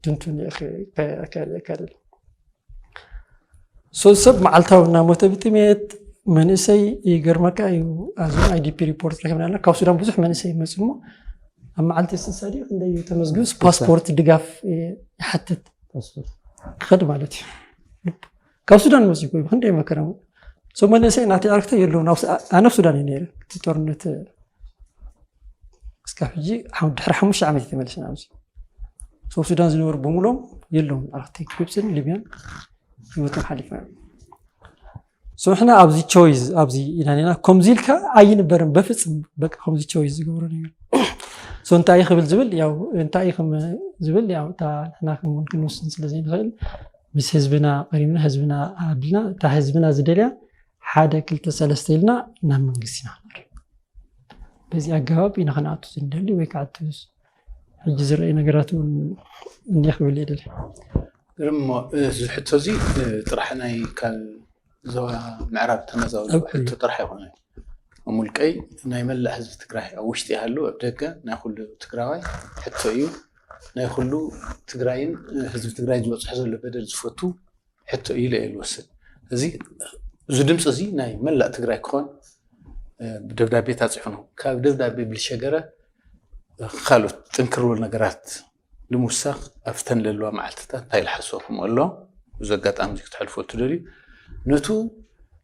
ትንቱን ይኽእል ሰብ መዓልታዊ እናሞተ ብጥሜት መንእሰይ ይገርመካ እዩ። ኣብዚ ኣይዲፒ ሪፖርት ረኪብና ኣለና ካብ ሱዳን ብዙሕ መንእሰይ ይመፅእ እሞ ኣብ መዓልቲ ስሳ ድዩ ክንደይ እዩ ተመዝጊቡ ፓስፖርት ድጋፍ ይሓትት ክኸድ ማለት እዩ። ካብ ሱዳን መፅእ ኮይኑ ክንደይ መከራ እዞም መንእሰይ ናተይ ዕርክተይ የለውን ኣነ ኣብ ሱዳን እዩ ነይረ እቲ ጦርነት እስካብ ሕጂ ድሕሪ ሓሙሽተ ዓመት ተመልስና ኣብዚ ሰው ሱዳን ዝነበሩ ብምሎም የለውን ኣርክተይ ግብፅን ሊብያን ህይወቶም ሓሊፍና ንሕና ኣብዚ ቾይዝ ኣብዚ ኢና ኔና ከምዚ ኢልካ ኣይንበርን በፍፅም በቃ ከምዚ ቾይዝ ዝገብሮ ነገር ሶ እንታይ ክብል ዝብል ያው እንታይ ከም ዝብል ያው እታ ንሕና ከም እውን ክንወስን ስለ ዘይንኽእል ምስ ህዝብና ቀሪብና ህዝብና ኣብልና እታ ህዝብና ዝደልያ ሓደ ክልተ ሰለስተ ኢልና ናብ መንግስቲ ኢና ክንቀርብ በዚ ኣገባብ ኢና ክንኣቱ ዝንደሊ ወይ ከዓ እቲ ሕጂ ዝረኣዩ ነገራት እውን እንዲያ ክብል እየ ደልየ። ግርም እሞ፣ እዚ ሕቶ እዚ ጥራሕ ናይ ካብ ዞባ ምዕራብ ተመዛበልቲ ሕቶ ጥራሕ ኣይኮነን። ኣብ ውልቀይ ናይ መላእ ህዝቢ ትግራይ ኣብ ውሽጢ ይሃሉ ኣብ ደገ ናይ ኩሉ ትግራዋይ ሕቶ እዩ። ናይ ኩሉ ትግራይን ህዝቢ ትግራይ ዝበፅሖ ዘሎ በደል ዝፈቱ ሕቶ እዩ ኢለ እየ ዝወስድ። እዚ እዚ ድምፂ እዚ ናይ መላእ ትግራይ ክኾን ብደብዳቤ ተፃሒፉ ነው። ካብ ደብዳቤ ብልሸገረ ካልኦት ጥንክር ዝበሉ ነገራት ንምውሳኽ ኣብተን ዘለዋ መዓልትታት እንታይ ዝሓስበኩም ኣሎ? እዚ ኣጋጣሚ እዚ ክትሕልፎ ትደልዩ ነቱ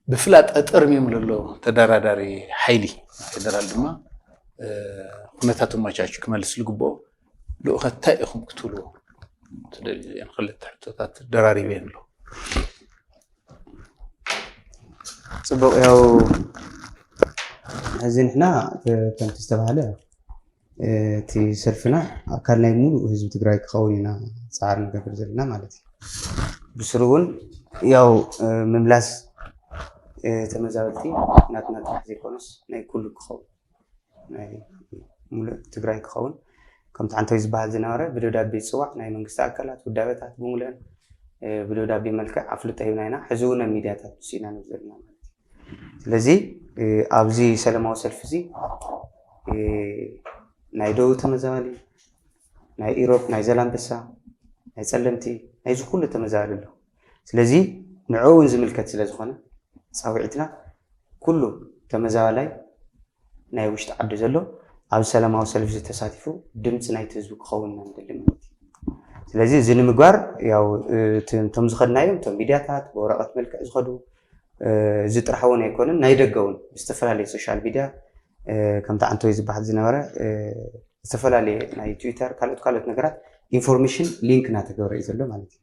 ብፍላጥ ጠርሚሙ ዘሎ ተደራዳሪ ሓይሊ ፌደራል ድማ ኩነታት ኣመቻቹ ክመልስ ዝግብኦ ልኡኸት እንታይ ኢኹም ክትብልዎ ትደልዩ? እዚአን ክልተ ሕቶታት ደራሪበ እየን ኣለኹ። ፅቡቕ ያው ሕዚ ንሕና ከምቲ ዝተባሃለ እቲ ሰልፍና ኣካል ናይ ሙሉእ ህዝቢ ትግራይ ክኸውን ኢና ፃዕሪ ንገብር ዘለና ማለት እዩ። ብስሩ እውን ያው ምምላስ ተመዛበልቲ ናትና ጥራሕ ዘይኮነስ ናይ ኩሉ ክኸውን ናይ ሙሉእ ትግራይ ክኸውን ከምቲ ዓንተዊ ዝበሃል ዝነበረ ብደብዳቤ ዝፅዋዕ ናይ መንግስቲ ኣካላት ውዳበታት ብምሉአን ብደብዳቤ መልክዕ ኣፍልጦ ሂብና ኢና። ሕዚ እውን ኣብ ሚድያታት ውፅኢና ንብ ዘለና ማለት እዩ። ስለዚ ኣብዚ ሰላማዊ ሰልፊ እዚ ናይ ደቡብ ተመዛባሊ ናይ ኢሮብ ናይ ዘላንበሳ ናይ ፀለምቲ ናይዚ ኩሉ ተመዛባሊ ኣሎ። ስለዚ ንዕኡ እውን ዝምልከት ስለ ዝኾነ ፃውዒትና ኩሉ ተመዛባላይ ናይ ውሽጢ ዓዲ ዘሎ ኣብ ሰላማዊ ሰልፊ ዝተሳቲፉ ድምፂ ናይቲ ህዝቢ ክኸውን ኢና ንደሊ ማለት እዩ። ስለዚ እዚ ንምግባር ያው እቶም ዝኸድናዮም እቶም ሚድያታት ብወረቐት መልክዕ ዝኸዱ እዚ ጥራሕ እውን ኣይኮነን፣ ናይ ደገ እውን ብዝተፈላለየ ሶሻል ሚድያ ከምቲ ዓንቶይ ዝበሃል ዝነበረ ዝተፈላለየ ናይ ትዊተር ካልኦት ካልኦት ነገራት ኢንፎርሜሽን ሊንክ እናተገበረ እዩ ዘሎ ማለት እዩ።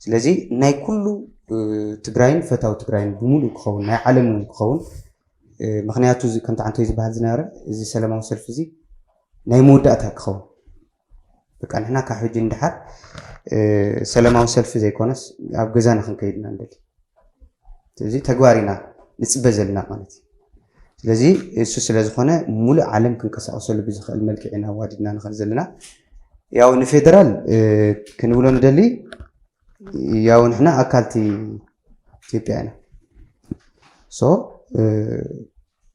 ስለዚ ናይ ኩሉ ትግራይን ፈታው ትግራይን ብምሉእ ክኸውን ናይ ዓለም እውን ክኸውን ምክንያቱ ከምቲ ዓንቶይ ዝበሃል ዝነበረ እዚ ሰላማዊ ሰልፊ እዚ ናይ መወዳእታ ክኸውን በቃ ንሕና ካብ ሕጂ ንድሓር ሰላማዊ ሰልፊ ዘይኮነስ ኣብ ገዛና ክንከይድ ኢና ንደሊ። እዚ ተግባር ኢና ንፅበ ዘለና ማለት እዩ። ስለዚ እሱ ስለ ዝኾነ ሙሉእ ዓለም ክንቀሳቀሰሉ ብዝኽእል መልክዕ ኢና ኣዋዲድና ንኽእል ዘለና። ያው ንፌደራል ክንብሎ ንደሊ ያው ንሕና ኣካልቲ ኢትዮጵያ ኢና። ሶ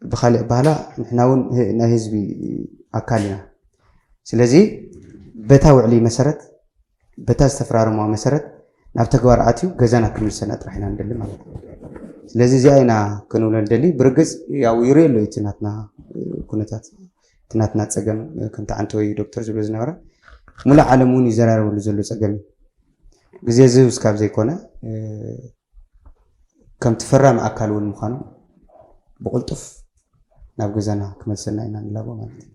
ብካሊእ ባህላ ንሕና እውን ናይ ህዝቢ ኣካል ኢና። ስለዚ በታ ውዕሊ መሰረት በታ ዝተፈራረምዋ መሰረት ናብ ተግባር ኣትዩ ገዛና ክምልሰና ጥራሕ ኢና ንደሊ ማለት እዩ። ስለዚ እዚኣ ኢና ክንብሎ ንደሊ። ብርግፅ ያው ይርእ ኣሎ እቲ ናትና ኩነታት እቲ ናትና ፀገም ከምቲ ዓንተወይ ዶክተር ዝብሎ ዝነበረ ሙሉእ ዓለም እውን ይዘራረበሉ ዘሎ ፀገም እዩ። ግዜ ዝህብ እስካብ ዘይኮነ ከምቲ ፈራሚ ኣካል እውን ምዃኑ ብቕልጡፍ ናብ ገዛና ክመልሰና ኢና ንላቦ ማለት እዩ።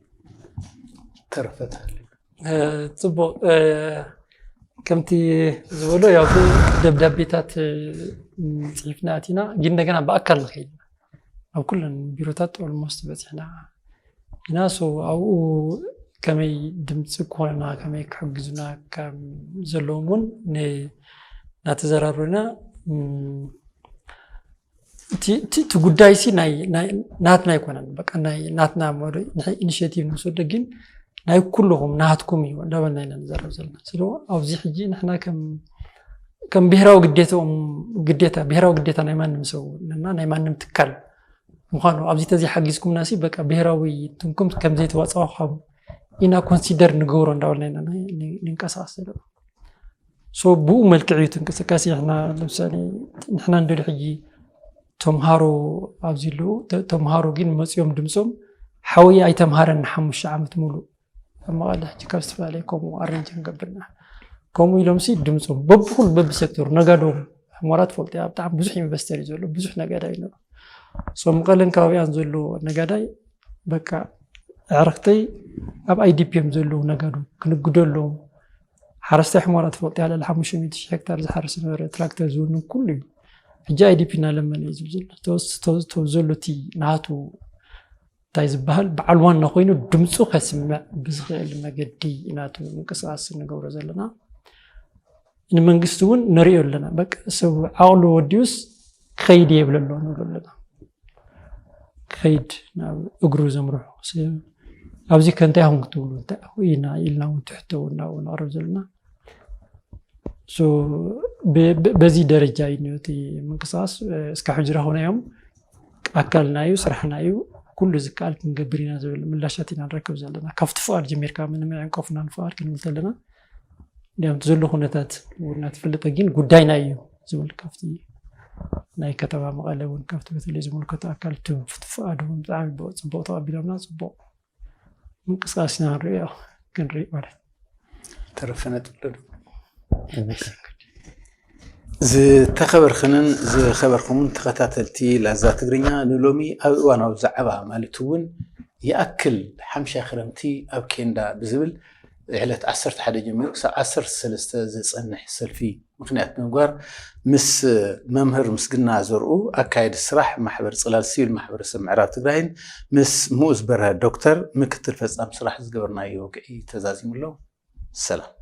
ተረፈት ጽቡቕ ከምቲ ዝበሎ ያው ደብዳቤታት ፅሒፍና ኣቲና ግን እንደገና ብኣካል ንኸይድ ኣብ ኩለን ቢሮታት ኦልሞስት በፂሕና ኢና። ሶ ኣብኡ ከመይ ድምፂ ክኾንና ከመይ ክሕግዙና ከም ዘለዎም እውን እናተዘራረብና እቲ ጉዳይ ሲ ናትና ኣይኮነን። በቃ ናይ ናትና ኢኒሽቲቭ ንወስዶ ግን ናይ ኩልኹም ናትኩም እዩ እንዳበልና ኢና ንዛረብ ዘለና። ስለ ኣብዚ ሕጂ ንሕና ከም ከም ብሔራዊ ግዴታኦም ግዴታ ብሔራዊ ግዴታ ናይ ማንም ሰብ እና ናይ ማንም ትካል ምዃኑ ኣብዚ ተዘይሓጊዝኩምና ሲ በቃ ብሔራዊ ትንኩም ከም ዘይተዋፃኦ ካብ ኢና ኮንሲደር ንገብሮ እንዳበልና ኢና ንንቀሳቀስ ዘለና። ሶ ብኡ መልክዕ እዩ እቲ እንቅስቃሴ። ንሕና ለምሳሌ ንሕና እንደሉ ሕጂ ተምሃሮ ኣብዚ ኣለዉ። ተምሃሮ ግን መፂኦም ድምፆም ሓወይ ኣይተምሃረን ንሓሙሽተ ዓመት ሙሉእ ኣብ መቐለ ሕጂ ካብ ዝተፈላለየ ከምኡ ኣሬንጅ ንገብርና ከምኡ ኢሎም ሲ ድምፆም በብኩሉ በብሴክተሩ ነጋዶም ሕሞራ ትፈልጡ እያ። ብጣዕሚ ብዙሕ ኢንቨስተር እዩ ዘሎ ብዙሕ ነጋዳይ እዩ። ሶ መቐለን ከባቢኣን ዘሎ ነጋዳይ በቃ ኣዕርክተይ ኣብ ኣይዲፒ እዮም ዘለዉ ነጋዶ ክንግደሎም ሓረስታይ ሕሞራ ትፈልጡ እያ። ልዕሊ ሓሙሽተ ሚእቲ ሺሕ ሄክታር ዝሓርስ ነበረ ትራክተር ዝውንን ኩሉ እዩ። ሕጂ ኣይዲፒ እናለመነ እዩ ዝብል ዘሎ ተወስ- ተወስ- ተወስ- ዘሎ እቲ ናቱ እንታይ ዝበሃል በዓል ዋና ኮይኑ ድምፁ ከስምዕ ብዝኽእል መገዲ ኢና እቲ ምንቅስቃስ ንገብሮ ዘለና። ንመንግስቲ እውን ንሪኦ ኣለና። በቃ ሰብ ዓቕሉ ወዲኡስ ክኸይድ የብለ ኣሎ ንብሎ ኣለና። ክኸይድ ናብ እግሩ ዘምርሑ ኣብዚ ከ እንታይ ኹም ክትብሉ እንታይ ኢና ኢልና እውን ትሕቶ እውን ናብኡ ነቕርብ ዘለና። በዚ ደረጃ እዩ እቲ ምንቅስቃስ እስካብ ሕጂ ረኽብናዮም። ኣካልና እዩ፣ ስራሕና እዩ፣ ኩሉ ዝከኣል ክንገብር ኢና ዝብል ምላሻት ኢና ንረክብ ዘለና። ካብቲ ፍቓድ ጀሚርካ ምንም ኣይዕንቀፉናን ፍቓድ ክንብል ተለና እንዲያም እቲ ዘሎ ኩነታት እውን እናተፈለጠ ግን ጉዳይና እዩ ዝብል ካብቲ ናይ ከተማ መቐለ እውን ካብቲ በተለይ ዝምልከቶ ኣካል እቲ ፍቓድ እውን ብጣዕሚ ጽቡቕ ተቐቢሎምና ጽቡቕ ምንቅስቃስ ኢና ክንሪኦ ክንርኢ ማለት ተረፈ ነጥብ ዶ ዝተኸበርክንን ዝኸበርኩምን ተኸታተልቲ ላዛ ትግርኛ ንሎሚ ኣብ እዋናዊ ዛዕባ ማለት እውን ይኣክል ሓምሻ ክረምቲ ኣብ ኬንዳ ብዝብል ዕለት ዓሰርተ ሓደ ጀሚሩ ክሳብ ዓሰርተ ሰለስተ ዝፀንሕ ሰልፊ ምክንያት ብምግባር ምስ መምህር ምስግና ዘርኡ ኣካየዲ ስራሕ ማሕበር ፅላል ሲቪል ማሕበረሰብ ምዕራብ ትግራይን ምስ ሙኡዝ በርሀ ዶክተር ምክትል ፈፃሚ ስራሕ ዝገበርናዮ ወግዒ ተዛዚሙ ኣሎ። ሰላም።